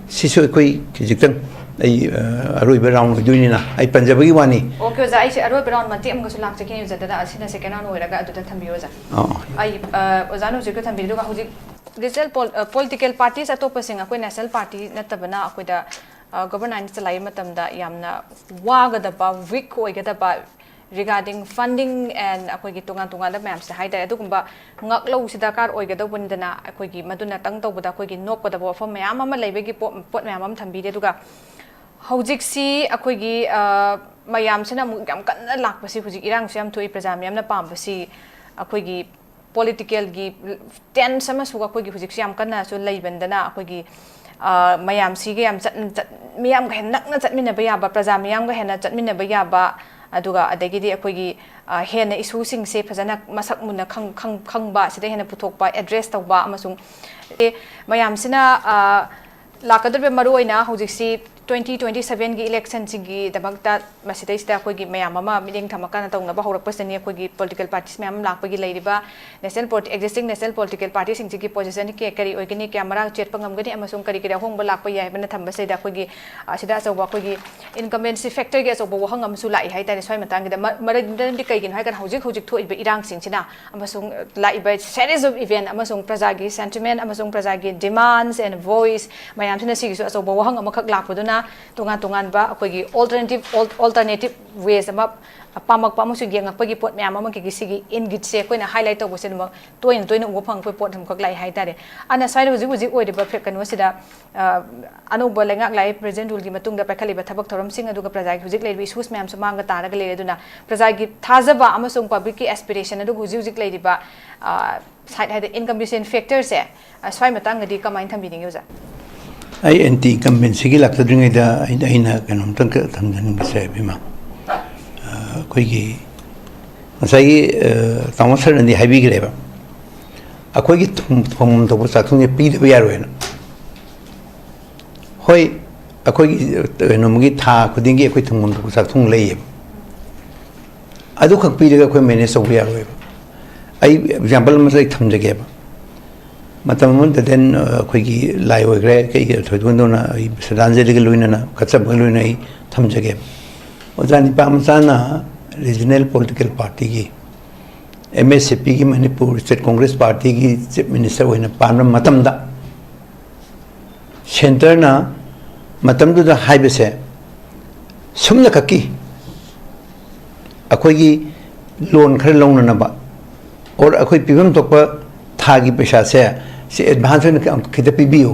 ꯁꯤꯁꯨ ꯑꯩꯈꯣꯏ ꯈꯖꯤꯛꯇꯪ, ꯑꯩ, ꯑ, ꯑꯔꯣꯏꯕ ꯔꯥꯎꯟ ꯑꯣꯏꯗꯣꯏꯅꯤꯅ ꯑꯩ ꯄꯟꯖꯕꯒꯤ ꯋꯥꯅꯤ꯫ ꯑꯣꯀꯦ ꯑꯣꯖꯥ, ꯑꯩꯁꯦ ꯑꯔꯣꯏꯕ ꯔꯥꯎꯟ ꯃꯇꯦꯛ ꯑꯃꯒꯁꯨ ꯂꯥꯛꯆꯈꯤꯅꯤ ꯑꯣꯖꯥꯗ, ꯑꯁꯤꯅ ꯁꯦꯀꯦꯟ ꯔꯥꯎꯟ ꯑꯣꯏꯔꯒ ꯑꯗꯨꯗ ꯊꯝꯕꯤꯌꯨ ꯑꯣꯖꯥ꯫ ꯑꯥ, ꯑꯥ꯫ ꯑꯩ, ꯑ, ꯑꯣꯖꯥꯅ ꯍꯧꯖꯤꯛꯇ ꯊꯝꯕꯤꯔꯦ, ꯑꯗꯨꯒ ꯍꯧꯖꯤꯛ ꯔꯤꯖꯅꯦꯜ ꯄꯣꯜ-, ꯑ, ꯄꯣꯂꯤꯇꯤꯀꯦꯜ ꯄꯥꯔꯇꯤꯁ ꯑꯇꯣꯞꯄꯁꯤꯡ, ꯑꯩꯈꯣꯏ ꯅꯦꯁꯅꯦꯜ ꯄꯥꯔꯇꯤ ꯅꯠꯇꯕꯅ ꯑꯩꯈꯣꯏꯗ, ꯑ, ꯒꯣꯕꯔꯅꯥꯟꯁ ꯆꯂꯥꯏꯕ ꯃꯇꯝꯗ ꯌꯥꯝꯅ ꯋꯥꯒꯗꯕ, ꯋꯤꯛ ꯑꯣꯏꯒꯗꯕ, regarding funding and ꯑꯩꯈꯣꯏꯒꯤ ꯇꯣꯉꯥꯟ ꯇꯣꯉꯥꯟꯕ ꯃꯌꯥꯝꯁꯦ ꯍꯥꯏ ꯇꯥꯔꯦ, ꯑꯗꯨꯒꯨꯝꯕ ꯉꯥꯛꯂꯧꯁꯤ ꯗꯔꯀꯥꯔ ꯑꯣꯏꯒꯗꯧꯕꯅꯤꯗꯅ, ꯑꯩꯈꯣꯏꯒꯤ ꯃꯗꯨꯅꯇꯪ ꯇꯧꯕꯗ ꯑꯩꯈꯣꯏꯒꯤ ꯅꯣꯛꯀꯗꯕ ꯋꯥꯐꯝ ꯃꯌꯥꯝ ꯑꯃ ꯂꯩꯕꯒꯤ ꯄꯣꯠ, ꯄꯣꯠ ꯃꯌꯥꯝ ꯑꯃ ꯊꯝꯕꯤꯔꯦ꯫ ꯑꯗꯨꯒ ꯍꯧꯖꯤꯛꯁꯤ ꯑꯩꯈꯣꯏꯒꯤ, ꯑ, ꯃꯌꯥꯝꯁꯤꯅ ꯑꯃꯨꯛ ꯌꯥꯝ ꯀꯟꯅ ꯂꯥꯛꯄꯁꯤ, ꯍꯧꯖꯤꯛ ꯏꯔꯥꯡꯁꯨ ꯌꯥꯝ ꯊꯣꯛꯏ, ꯄ꯭ꯔꯖꯥ ꯃꯌꯥꯝꯅ ꯄꯥꯝꯕꯁꯤ ꯑꯩꯈꯣꯏꯒꯤ ꯄꯣꯂꯤꯇꯤꯀꯦꯜꯒꯤ ꯇꯦꯟꯁ ꯑꯃꯁꯨ ꯑꯩꯈꯣꯏꯒꯤ ꯍꯧꯖꯤꯛꯁꯨ ꯌꯥꯝ ꯀꯟꯅꯁꯨ ꯂꯩꯕꯅꯤꯅ, ꯑꯩꯈꯣꯏꯒꯤ, ꯑ, ꯃꯌꯥꯝꯁꯤꯒ ꯌꯥꯝ ꯆꯠ-, ꯆꯠ-, ꯃꯤꯌꯥꯝꯒ ꯍꯦꯟꯅ ꯅꯛꯅ ꯆꯠꯃꯤꯟꯅꯕ ꯌꯥꯕ, ꯄ꯭ꯔꯖꯥ ꯃꯤꯌꯥꯝꯒ ꯍꯦꯟꯅ ꯆꯠꯃꯤꯟꯅꯕ ꯌꯥꯕ, ꯑꯗꯨꯒ ꯑꯗꯒꯤꯗꯤ ꯑꯩꯈꯣꯏꯒꯤ, ꯑ, ꯍꯦꯟꯅ ꯏꯁꯨꯁꯤꯡꯁꯦ ꯐꯖꯅ ꯃꯁꯛ ꯃꯨꯟꯅ ꯈꯪ-, ꯈꯪ-, ꯈꯪꯕ, ꯁꯤꯗ ꯍꯦꯟꯅ ꯄꯨꯊꯣꯛꯄ, ꯑꯦꯗ꯭ꯔꯦꯁ ꯇꯧꯕ, ꯑꯃꯁꯨꯡ, ꯑꯦ, ꯃꯌꯥꯝꯁꯤꯅ, ꯑ, ꯂꯥꯛꯀꯗꯧꯔꯤꯕ ꯃꯔꯨꯑꯣꯏꯅ ꯍꯧꯖꯤꯛꯁꯤ ꯇ꯭ꯋꯦꯟꯇꯤ ꯇ꯭ꯋꯦꯟꯇꯤ ꯁꯚꯦꯟꯒꯤ ꯏꯂꯦꯛꯁꯟꯁꯤꯒꯤꯗꯃꯛꯇ ꯃꯁꯤꯗꯩꯁꯤꯗ ꯑꯩꯈꯣꯏꯒꯤ ꯃꯌꯥꯝ ꯑꯃ ꯃꯤꯠꯌꯦꯡ ꯊꯝꯃꯀꯥꯟꯗ ꯇꯧꯅꯕ ꯍꯧꯔꯛꯄꯁꯤꯅꯤ꯫ ꯑꯩꯈꯣꯏꯒꯤ ꯄꯣꯂꯤꯇꯤꯀꯦꯜ ꯄꯥꯔꯇꯤꯁ ꯃꯌꯥꯝ ꯑꯃ ꯂꯥꯛꯄꯒꯤ ꯂꯩꯔꯤꯕ ꯅꯦꯁꯅꯦꯜ ꯄꯣꯂꯤꯇꯤ-, ꯑꯦꯛꯖꯤꯁꯇꯤꯡ ꯅꯦꯁꯅꯦꯜ ꯄꯣꯂꯤꯇꯤꯀꯦꯜ ꯄꯥꯔꯇꯤꯁꯤꯡꯁꯤꯒꯤ ꯄꯣꯖꯤꯁꯟ ꯀꯦ-, ꯀꯔꯤ ꯑꯣꯏꯒꯅꯤ, ꯀꯌꯥꯝ ꯃꯔꯥꯡ ꯆꯦꯠꯄ ꯉꯝꯒꯅꯤ ꯑꯃꯁꯨꯡ ꯀꯔꯤ ꯀꯔꯤ ꯑꯍꯣꯡꯕ ꯂꯥꯛꯄ ꯌꯥꯏ ꯍꯥꯏꯕꯅ ꯊꯝꯕꯁꯤꯗ ꯑꯩꯈꯣꯏꯒꯤ, ꯑ, ꯁꯤꯗ ꯑꯆꯧꯕ ꯑꯩꯈꯣꯏꯒꯤ ꯏꯟꯀꯝꯕꯦꯟꯁꯤ ꯐꯦꯛꯇꯔꯒꯤ ꯑꯆꯧꯕ ꯋꯥꯍꯪ ꯑꯃꯁꯨ ꯂꯥꯛꯏ ꯍꯥꯏ ꯇꯥꯔꯦ꯫ ꯁ꯭ꯋꯥꯏ ꯃꯇꯥꯡꯒꯤꯗ ꯃ-, ꯃꯔꯝꯗꯤ ꯀꯩꯒꯤꯅꯣ ꯍꯥꯏꯔꯀꯥꯟꯗ ꯍꯧꯖꯤꯛ ꯍꯧꯖꯤꯛ ꯊꯣꯛꯏꯕ ꯏꯔꯥꯡꯁꯤꯡꯁꯤꯅ ꯑꯃꯁꯨꯡ ꯂꯥꯛꯏꯕ series of event ꯑꯃꯁꯨꯡ ꯄ꯭ꯔꯖꯥꯒꯤ sentiment ꯑꯃꯁꯨꯡ ꯄ꯭ꯔꯖꯥꯒꯤ demands and voice ꯃꯌꯥꯝꯁꯤꯅ ꯁꯤꯒꯤꯁꯨ ꯑꯆꯧꯕ ꯋꯥꯍꯪ ꯑꯃꯈꯛ ꯂꯥꯛꯄꯗꯨꯅ ꯇꯣꯉꯥꯟ ꯇꯣꯉꯥꯟꯕ ꯑꯩꯈꯣꯏꯒꯤ alternative, al-, alternative ways ꯑꯃ ꯄꯥꯝꯃꯛꯄ ꯑꯃꯁꯨꯡ ꯌꯦꯡꯉꯛꯄꯒꯤ ꯄꯣꯠ ꯃꯌꯥꯝ ꯑꯃꯒꯤ ꯁꯤꯒꯤ ꯏꯪꯒꯤꯠꯁꯦ ꯑꯩꯈꯣꯏꯅ highlight ꯇꯧꯕꯁꯦ ꯑꯗꯨꯃꯛ ꯇꯣꯏꯅ ꯇꯣꯏꯅ ꯎꯕ ꯐꯪꯉꯛꯄ ꯄꯣꯠ ꯑꯃꯈꯛ ꯂꯥꯛꯏ ꯍꯥꯏꯇꯥꯔꯦ꯫ ꯑꯗꯨꯅ ꯁ꯭ꯋꯥꯏꯗ ꯍꯧꯖꯤꯛ ꯍꯧꯖꯤꯛ ꯑꯣꯏꯔꯤꯕ ꯐꯤ-, ꯀꯩꯅꯣꯁꯤꯗ, ꯑ, ꯑꯅꯧꯕ ꯂꯩꯉꯥꯛ ꯂꯥꯛꯏ, present rule ꯒꯤ ꯃꯇꯨꯡꯗ ꯄꯥꯏꯈꯠꯂꯤꯕ ꯊꯕꯛ ꯊꯧꯔꯝꯁꯤꯡ, ꯑꯗꯨꯒ ꯄ꯭ꯔꯖꯥꯒꯤ ꯍꯧꯖꯤꯛ ꯂꯩꯔꯤꯕ issues ꯃꯌꯥꯝꯁꯨ ꯃꯥꯡꯗ ꯇꯥꯔꯒ ꯂꯩꯔꯦ꯫ ꯑꯗꯨꯅ ꯄ꯭ꯔꯖꯥꯒꯤ ꯊꯥꯖꯕ ꯑꯃꯁꯨꯡ public ꯀꯤ aspiration, ꯑꯗꯨꯒ ꯍꯧꯖꯤꯛ ꯍꯧꯖꯤꯛ ꯂꯩꯔꯤꯕ, ꯑ, side ꯍꯥꯏꯗꯤ incumbent factor ꯁꯦ, ꯑ, ꯁ꯭ꯋꯥꯏ ꯃꯇꯥꯡꯗꯗꯤ ꯀꯃꯥꯏꯅ ꯊꯝꯕꯤꯅꯤꯡꯉꯤ ꯑꯣꯖꯥ? ꯑꯩ anti incumbency ꯒꯤ ꯂꯥꯛꯆꯗ꯭ꯔꯤꯉꯩꯗ ꯑꯩ-, ꯑꯩꯅ ꯀꯩꯅꯣꯝꯇꯪ ꯊꯝꯖꯅꯤꯡꯕꯁꯦ, ꯏꯕꯦꯝꯃ, ꯑ, ꯑꯩꯈꯣꯏꯒꯤ ꯉꯁꯥꯏꯒꯤ, ꯑ, ꯇꯥꯃꯣ ꯁꯔꯅꯗꯤ ꯍꯥꯏꯕꯤꯈ꯭ꯔꯦꯕ, ꯑꯩꯈꯣꯏꯒꯤ ꯊꯣꯡ-, ꯊꯣꯡꯐꯝ ꯊꯣꯛꯄ ꯆꯥꯛꯊꯨꯡꯁꯦ ꯄꯤꯗꯕ ꯌꯥꯔꯣꯏꯅ꯫ ꯍꯣꯏ, ꯑꯩꯈꯣꯏꯒꯤ, ꯑ, ꯀꯩꯅꯣꯃꯒꯤ ꯊꯥ ꯈꯨꯗꯤꯡꯒꯤ ꯑꯩꯈꯣꯏ ꯊꯣꯡꯐꯝ ꯊꯣꯛꯄ ꯆꯥꯛꯊꯨꯡ ꯂꯩꯌꯦꯕ꯫ ꯑꯗꯨꯈꯛ ꯄꯤꯔꯒ ꯑꯩꯈꯣꯏ manage ꯇꯧꯕ ꯌꯥꯔꯣꯏꯕ꯫ ꯑꯩ example ꯑꯃꯁꯨ ꯑꯩ ꯊꯝꯖꯒꯦꯕ꯫ ꯃꯇꯝ ꯑꯃꯗ then, ꯑ, ꯑꯩꯈꯣꯏꯒꯤ ꯂꯥꯏ ꯑꯣꯏꯈ꯭ꯔꯦ, ꯀꯩꯒꯤ ꯊꯣꯏꯗꯣꯛ ꯍꯦꯟꯗꯣꯛꯅ ꯑꯩ ꯁꯗꯥꯟꯖꯂꯤꯒ ꯂꯣꯏꯅꯅ ꯀꯠꯆꯕꯒ ꯂꯣꯏꯅꯅ ꯑꯩ ꯊꯝꯖꯒꯦꯕ꯫ ꯑꯣꯖꯥ ꯅꯤꯄꯥ ꯃꯆꯥꯅ regional political party ꯒꯤ, M S C P ꯒꯤ, ꯃꯅꯤꯄꯨꯔ State Congress Party ꯒꯤ chief minister ꯑꯣꯏꯅ ꯄꯥꯟꯕ ꯃꯇꯝꯗ, centre ꯅ ꯃꯇꯝꯗꯨꯗ ꯍꯥꯏꯕꯁꯦ, ꯁꯨꯝꯅ ꯈꯛꯀꯤ ꯑꯩꯈꯣꯏꯒꯤ loan ꯈꯔ ꯂꯧꯅꯅꯕ, or ꯑꯩꯈꯣꯏ ꯄꯤꯐꯝ ꯊꯣꯛꯄ ꯊꯥꯒꯤ ꯄꯩꯁꯥꯁꯦ ꯁꯤ advance ꯑꯣꯏꯅ ꯈꯤꯇ ꯄꯤꯕꯤꯌꯨ,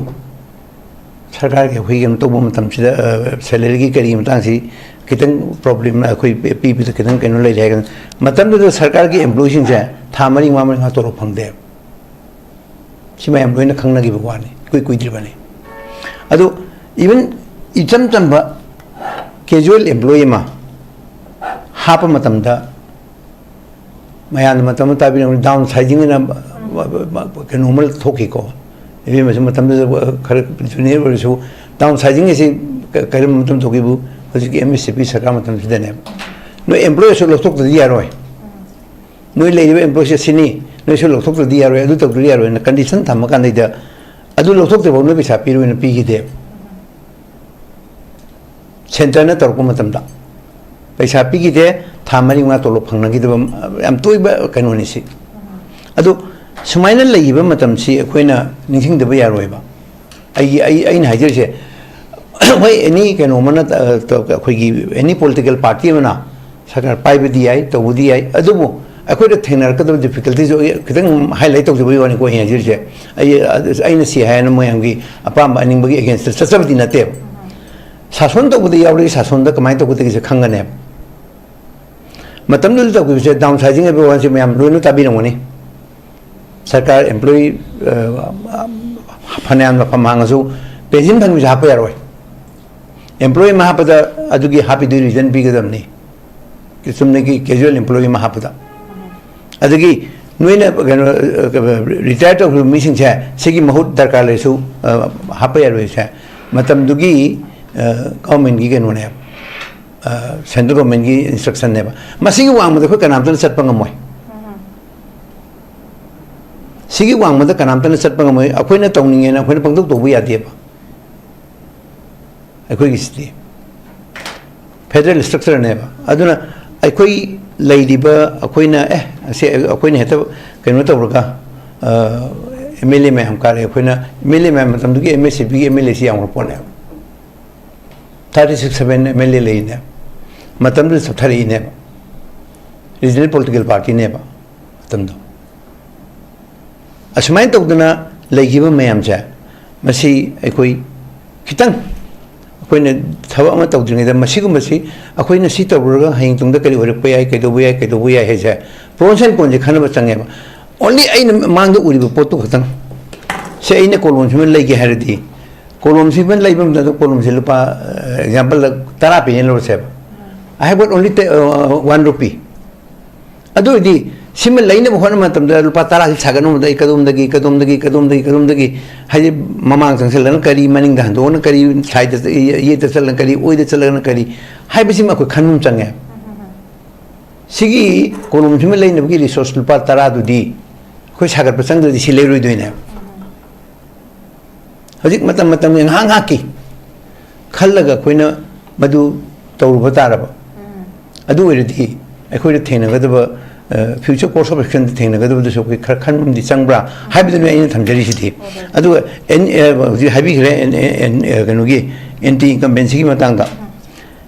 ꯁꯔꯀꯥꯔꯒꯤ ꯑꯩꯈꯣꯏ ꯀꯩꯅꯣ ꯇꯧꯕ ꯃꯇꯝꯁꯤꯗ, ꯑ, salary ꯒꯤ ꯀꯔꯤꯒꯤ ꯃꯇꯥꯡꯁꯤ ꯈꯤꯇꯪ problem, ꯑꯩꯈꯣꯏ ꯄꯤꯕꯗ ꯈꯤꯇꯪ ꯀꯩꯅꯣ ꯂꯩꯔꯦ ꯍꯥꯏꯔꯒꯅ, ꯃꯇꯝꯗꯨꯗ ꯁꯔꯀꯥꯔꯒꯤ employee ꯁꯤꯡꯁꯦ ꯊꯥ ꯃꯔꯤ, ꯃꯉꯥ, ꯃꯔꯤ, ꯃꯉꯥ ꯇꯣꯂꯣꯞ ꯐꯪꯗꯦꯕ꯫ ꯁꯤ ꯃꯌꯥꯝ ꯂꯣꯏꯅ ꯈꯪꯅꯈꯤꯕ ꯋꯥꯅꯤ, ꯏꯀꯨꯏ ꯀꯨꯏꯗ꯭ꯔꯤꯕꯅꯤ꯫ ꯑꯗꯨ even ꯏꯆꯝ ꯆꯝꯕ casual employee ꯑꯃ ꯍꯥꯞꯄ ꯃꯇꯝꯗ, ꯃꯌꯥꯝꯅ ꯃꯇꯝ ꯑꯃ ꯇꯥꯕꯤꯔꯝꯒꯅꯤ, down sizing ꯑꯅ ꯀꯩꯅꯣ ꯑꯃ ꯊꯣꯛꯈꯤꯀꯣ꯫ ꯏꯕꯦꯝꯃꯁꯨ ꯃꯇꯝꯗꯨꯗ ꯈꯔ junior ꯑꯣꯏꯔꯁꯨ, down sizing ꯑꯁꯤ ꯀ-, ꯀꯔꯝꯕ ꯃꯇꯝ ꯊꯣꯛꯈꯤꯕꯨ? ꯍꯧꯖꯤꯛꯀꯤ ꯑꯦꯝ ꯑꯦꯁ ꯁꯤ ꯄꯤ ꯁꯔꯀꯥꯔ ꯃꯇꯝꯁꯤꯗꯅꯦꯕ꯫ ꯅꯣꯏ ꯑꯦꯝꯄ꯭ꯂꯣꯌꯔꯁꯨ ꯂꯧꯊꯣꯛꯇ꯭ꯔꯗꯤ ꯌꯥꯔꯣꯏ, ꯅꯣꯏ ꯂꯩꯔꯤꯕ ꯑꯦꯝꯄ꯭ꯂꯣꯌꯔꯁꯦ ꯁꯤꯅꯤ, ꯅꯣꯏꯁꯨ ꯂꯧꯊꯣꯛꯇ꯭ꯔꯗꯤ ꯌꯥꯔꯣꯏ, ꯑꯗꯨ ꯇꯧꯗ꯭ꯔꯗꯤ ꯌꯥꯔꯣꯏꯅ ꯀꯟꯗꯤꯁꯟ ꯊꯝꯃꯀꯥꯟꯗꯩꯗ, ꯑꯗꯨ ꯂꯧꯊꯣꯛꯇ꯭ꯔꯤꯐꯥꯎ ꯅꯣꯏ ꯄꯩꯁꯥ ꯄꯤꯔꯣꯏꯅ ꯄꯤꯈꯤꯗꯦꯕ꯫ ꯁꯦꯟꯇꯔꯅ ꯇꯧꯔꯛꯄ ꯃꯇꯝꯗ ꯄꯩꯁꯥ ꯄꯤꯈꯤꯗꯦ, ꯊꯥ ꯃꯔꯤ ꯃꯉꯥ ꯇꯣꯂꯣꯞ ꯐꯪꯅꯈꯤꯗꯕ ꯌꯥꯝ ꯇꯣꯏꯕ ꯀꯩꯅꯣꯅꯤ ꯁꯤ꯫ ꯑꯗꯣ ꯁꯨꯃꯥꯏꯅ ꯂꯩꯈꯤꯕ ꯃꯇꯝꯁꯤ ꯑꯩꯈꯣꯏꯅ ꯅꯤꯡꯁꯤꯡꯗꯕ ꯌꯥꯔꯣꯏꯕ꯫ ꯑꯩꯒꯤ, ꯑꯩ, ꯑꯩꯅ ꯍꯥꯏꯖꯔꯤꯁꯦ, ꯍꯣꯏ, ꯑꯦꯅꯤ ꯀꯩꯅꯣ ꯑꯃꯅ, ꯑ, ꯇ-, ꯑꯩꯈꯣꯏꯒꯤ ꯑꯦꯅꯤ ꯄꯣꯂꯤꯇꯤꯀꯦꯜ ꯄꯥꯔꯇꯤ ꯑꯃꯅ ꯁꯔꯀꯥꯔ ꯄꯥꯏꯕꯗꯤ ꯌꯥꯏ, ꯇꯧꯕꯗꯤ ꯌꯥꯏ, ꯑꯗꯨꯕꯨ ꯑꯩꯈꯣꯏꯗ ꯊꯦꯡꯅꯔꯛꯀꯗꯕ ꯗꯤꯐꯤꯀꯜꯇꯤꯁꯨ ꯑꯩ ꯈꯤꯇꯪ ꯍꯥꯏꯂꯥꯏꯠ ꯇꯧꯖꯕꯒꯤ ꯋꯥꯅꯤꯀꯣ ꯑꯩꯅ ꯍꯥꯏꯖꯔꯤꯁꯦ꯫ ꯑꯩ, ꯑꯩꯅ ꯁꯤ ꯍꯥꯏꯅ ꯃꯌꯥꯝꯒꯤ ꯑꯄꯥꯝꯕ ꯑꯅꯤꯡꯕꯒꯤ ꯑꯦꯒꯦꯟꯁꯇ ꯆꯠꯆꯕꯗꯤ ꯅꯠꯇꯦꯕ꯫ ꯁꯥꯁꯣꯟ ꯇꯧꯕꯗ ꯌꯥꯎꯔꯗꯤ ꯁꯥꯁꯣꯟꯗ ꯀꯃꯥꯏꯅ ꯇꯧꯒꯗꯒꯦꯁꯦ ꯈꯪꯒꯅꯦꯕ꯫ ꯃꯇꯝꯗꯨꯗ ꯇꯧꯈꯤꯕꯁꯦ ꯗꯥꯎꯟ ꯁꯥꯏꯖꯤꯡ ꯍꯥꯏꯕ ꯋꯥꯁꯦ ꯃꯌꯥꯝ ꯂꯣꯏꯅ ꯇꯥꯕꯤꯔꯝꯒꯅꯤ꯫ ꯁꯔꯀꯥꯔ ꯑꯦꯝꯄ꯭ꯂꯣꯌꯤ, ꯑ, ꯐꯅꯌꯥꯝ ꯃꯐꯝ ꯍꯥꯡꯉꯁꯨ ꯄꯦꯟꯁꯤꯟ ꯐꯪꯕꯁꯦ ꯍꯥꯞꯄ ꯌꯥꯔꯣꯏ꯫ ꯑꯦꯝꯄ꯭ꯂꯣꯌꯤ ꯑꯃ ꯍꯥꯞꯄꯗ ꯑꯗꯨꯒꯤ ꯍꯥꯞꯄꯤꯗꯨꯒꯤ ꯔꯤꯖꯟ ꯄꯤꯒꯗꯕꯅꯤ, ꯆꯨꯝꯅꯒꯤ ꯀꯦꯖꯨꯋꯦꯜ ꯑꯦꯝꯄ꯭ꯂꯣꯌꯤ ꯑꯃ ꯍꯥꯞꯄꯗ꯫ ꯑꯗꯒꯤ ꯅꯣꯏꯅ ꯀꯩꯅꯣ, ꯑ, ꯔꯤꯇꯥꯌꯔ ꯇꯧꯈꯤꯕ ꯃꯤꯁꯤꯡꯁꯦ ꯁꯤꯒꯤ ꯃꯍꯨꯠ ꯗꯔꯀꯥꯔ ꯂꯩꯔꯁꯨ, ꯑ, ꯍꯥꯞꯄ ꯌꯥꯔꯣꯏꯁꯦ ꯃꯇꯝꯗꯨꯒꯤ, ꯑ, ꯒꯚꯔꯟꯃꯦꯟꯠꯀꯤ ꯀꯩꯅꯣꯅꯦꯕ, ꯑ, ꯁꯦꯟꯇ꯭ꯔꯦꯜ ꯒꯚꯔꯟꯃꯦꯟꯠꯀꯤ ꯏꯟꯁꯇ꯭ꯔꯛꯁꯟꯅꯦꯕ꯫ ꯃꯁꯤꯒꯤ ꯋꯥꯡꯃꯗ ꯑꯩꯈꯣꯏ ꯀꯅꯥꯝꯇꯅ ꯆꯠꯄ ꯉꯝꯃꯣꯏ꯫ ꯁꯤꯒꯤ ꯋꯥꯡꯃꯗ ꯀꯅꯥꯝꯇꯅ ꯆꯠꯄ ꯉꯝꯃꯣꯏ꯫ ꯑꯩꯈꯣꯏꯅ ꯇꯧꯅꯤꯡꯉꯦꯅ ꯑꯩꯈꯣꯏꯅ ꯄꯪꯇꯧ ꯇꯧꯕ ꯌꯥꯗꯦꯕ꯫ ꯑꯩꯈꯣꯏꯒꯤꯁꯤꯗꯤ ꯐꯦꯗꯔꯦꯜ ꯏꯁꯇ꯭ꯔꯛꯆꯔꯅꯦꯕ꯫ ꯑꯗꯨꯅ ꯑꯩꯈꯣꯏ ꯂꯩꯔꯤꯕ ꯑꯩꯈꯣꯏꯅ, ꯑꯦ, ꯑꯁꯤ ꯑꯩꯈꯣꯏꯅ ꯍꯦꯛꯇ ꯀꯩꯅꯣ ꯇꯧꯔꯒ, ꯑꯦꯝ ꯑꯦꯜ ꯑꯦ ꯃꯌꯥꯝ ꯀꯥꯔꯦ, ꯑꯩꯈꯣꯏꯅ ꯑꯦꯝ ꯑꯦꯜ ꯑꯦ ꯃꯌꯥꯝ ꯃꯇꯝꯗꯨꯒꯤ ꯑꯦꯝ ꯑꯦꯁ ꯁꯤ ꯄꯤꯒꯤ ꯑꯦꯝ ꯑꯦꯜ ꯑꯦꯁꯤ ꯌꯥꯝꯈ꯭ꯔ ꯄꯣꯠꯅꯦꯕ꯫ Thirty six seven M L A ꯂꯩꯔꯤꯅꯦ꯫ ꯃꯇꯝꯗꯨꯗ ꯆꯞꯊꯔꯛꯏꯅꯦꯕ꯫ ꯔꯤꯖꯅꯦꯜ ꯄꯣꯂꯤꯇꯤꯀꯦꯜ ꯄꯥꯔꯇꯤꯅꯦꯕ ꯃꯇꯝꯗꯣ꯫ ꯑꯁꯨꯃꯥꯏꯅ ꯇꯧꯗꯅ ꯂꯩꯈꯤꯕ ꯃꯌꯥꯝꯁꯦ, ꯃꯁꯤ ꯑꯩꯈꯣꯏ ꯈꯤꯇꯪ, ꯑꯩꯈꯣꯏꯅ ꯊꯕꯛ ꯑꯃ ꯇꯧꯗ꯭ꯔꯤꯉꯩꯗ ꯃꯁꯤꯒꯨꯝꯕꯁꯤ ꯑꯩꯈꯣꯏꯅ ꯁꯤ ꯇꯧꯔꯨꯔꯒ ꯍꯌꯦꯡ ꯇꯨꯡꯗ ꯀꯔꯤ ꯑꯣꯏꯔꯛꯄ ꯌꯥꯏ, ꯀꯩꯗꯧꯕ ꯌꯥꯏ, ꯀꯩꯗꯧꯕ ꯌꯥꯏ ꯍꯥꯏꯁꯦ pros and cons ꯁꯦ ꯈꯟꯅꯕ ꯆꯪꯉꯦꯕ꯫ Only ꯑꯩꯅ ꯃꯥꯡꯗ ꯎꯔꯤꯕ ꯄꯣꯠꯇꯨ ꯈꯛꯇꯪ꯫ ꯁꯦ, ꯑꯩꯅ ꯀꯣꯂꯣꯝꯁꯤꯃ ꯂꯩꯒꯦ ꯍꯥꯏꯔꯗꯤ, ꯀꯣꯂꯣꯝꯁꯤꯃ ꯂꯩꯕ ꯃꯇꯝꯗ ꯀꯣꯂꯣꯝꯁꯦ ꯂꯨꯄꯥ, ꯑꯦꯛꯖꯥꯝꯄꯜꯗ, ꯇꯔꯥ ꯄꯤꯅꯦꯅ ꯂꯧꯔꯁꯦꯕ꯫ I have got only one rupee. ꯑꯗꯨ ꯑꯣꯏꯔꯗꯤ ꯁꯤꯃ ꯂꯩꯅꯕ ꯍꯣꯠꯅꯕ ꯃꯇꯝꯗ ꯂꯨꯄꯥ ꯇꯔꯥꯁꯤ ꯁꯥꯒꯠꯅꯕꯗ ꯑꯩ ꯀꯗꯣꯝꯗꯒꯤ, ꯀꯗꯣꯝꯗꯒꯤ, ꯀꯗꯣꯝꯗꯒꯤ, ꯀꯗꯣꯝꯗꯒꯤ, ꯍꯥꯏꯗꯤ ꯃꯃꯥꯡ ꯆꯪꯁꯤꯜꯂꯒꯅ ꯀꯔꯤ, ꯃꯅꯤꯡꯗ ꯍꯟꯗꯣꯛꯑꯒꯅ ꯀꯔꯤ, ꯁꯥꯏꯗ ꯆ-, ꯌꯦꯠꯇ ꯆꯠꯂꯒꯅ ꯀꯔꯤ, ꯑꯣꯏꯗ ꯆꯠꯂꯒꯅ ꯀꯔꯤ ꯍꯥꯏꯕꯁꯤꯃ ꯑꯩꯈꯣꯏ ꯈꯟꯕ ꯑꯃ ꯆꯪꯉꯦ꯫ ꯁꯤꯒꯤ ꯀꯣꯂꯨꯝꯁꯤꯃ ꯂꯩꯅꯕꯒꯤ ꯔꯤꯁꯣꯔꯁ ꯂꯨꯄꯥ ꯇꯔꯥꯗꯨꯗꯤ ꯑꯩꯈꯣꯏ ꯁꯥꯒꯠꯄ ꯆꯪꯗ꯭ꯔꯗꯤ ꯁꯤ ꯂꯩꯔꯣꯏꯗꯣꯏꯅꯦ꯫ ꯍꯧꯖꯤꯛ ꯃꯇꯝ ꯃꯇꯝꯒꯤ ꯉꯥꯏꯍꯥꯛ ꯉꯥꯏꯍꯥꯛꯀꯤ ꯈꯜꯂꯒ ꯑꯩꯈꯣꯏꯅ ꯃꯗꯨ ꯇꯧꯔꯨꯕ ꯇꯥꯔꯕ꯫ ꯑꯗꯨ ꯑꯣꯏꯔꯗꯤ ꯑꯩꯈꯣꯏꯅ ꯊꯦꯡꯅꯒꯗꯕ, ꯑ, future course of action ꯊꯦꯡꯅꯒꯗꯕꯗꯨꯁꯨ ꯑꯩꯈꯣꯏ ꯈꯔ ꯈꯟꯕ ꯑꯃꯗꯤ ꯆꯪꯕ꯭ꯔꯥ ꯍꯥꯏꯕꯗꯨꯅꯤ ꯑꯩꯅ ꯊꯝꯖꯔꯤꯁꯤꯗꯤ꯫ ꯑꯗꯨꯒ ꯑꯦꯟ-, ꯑ, ꯍꯧꯖꯤꯛ ꯍꯥꯏꯕꯤꯈ꯭ꯔꯦ, ꯑꯦꯟ-, ꯑꯦꯟ-, ꯑꯦꯟ-, ꯑ, ꯀꯩꯅꯣꯒꯤ, ꯑꯦꯟꯇꯤ ꯏꯟꯀꯝꯕꯦꯟꯁꯤꯒꯤ ꯃꯇꯥꯡꯗ꯫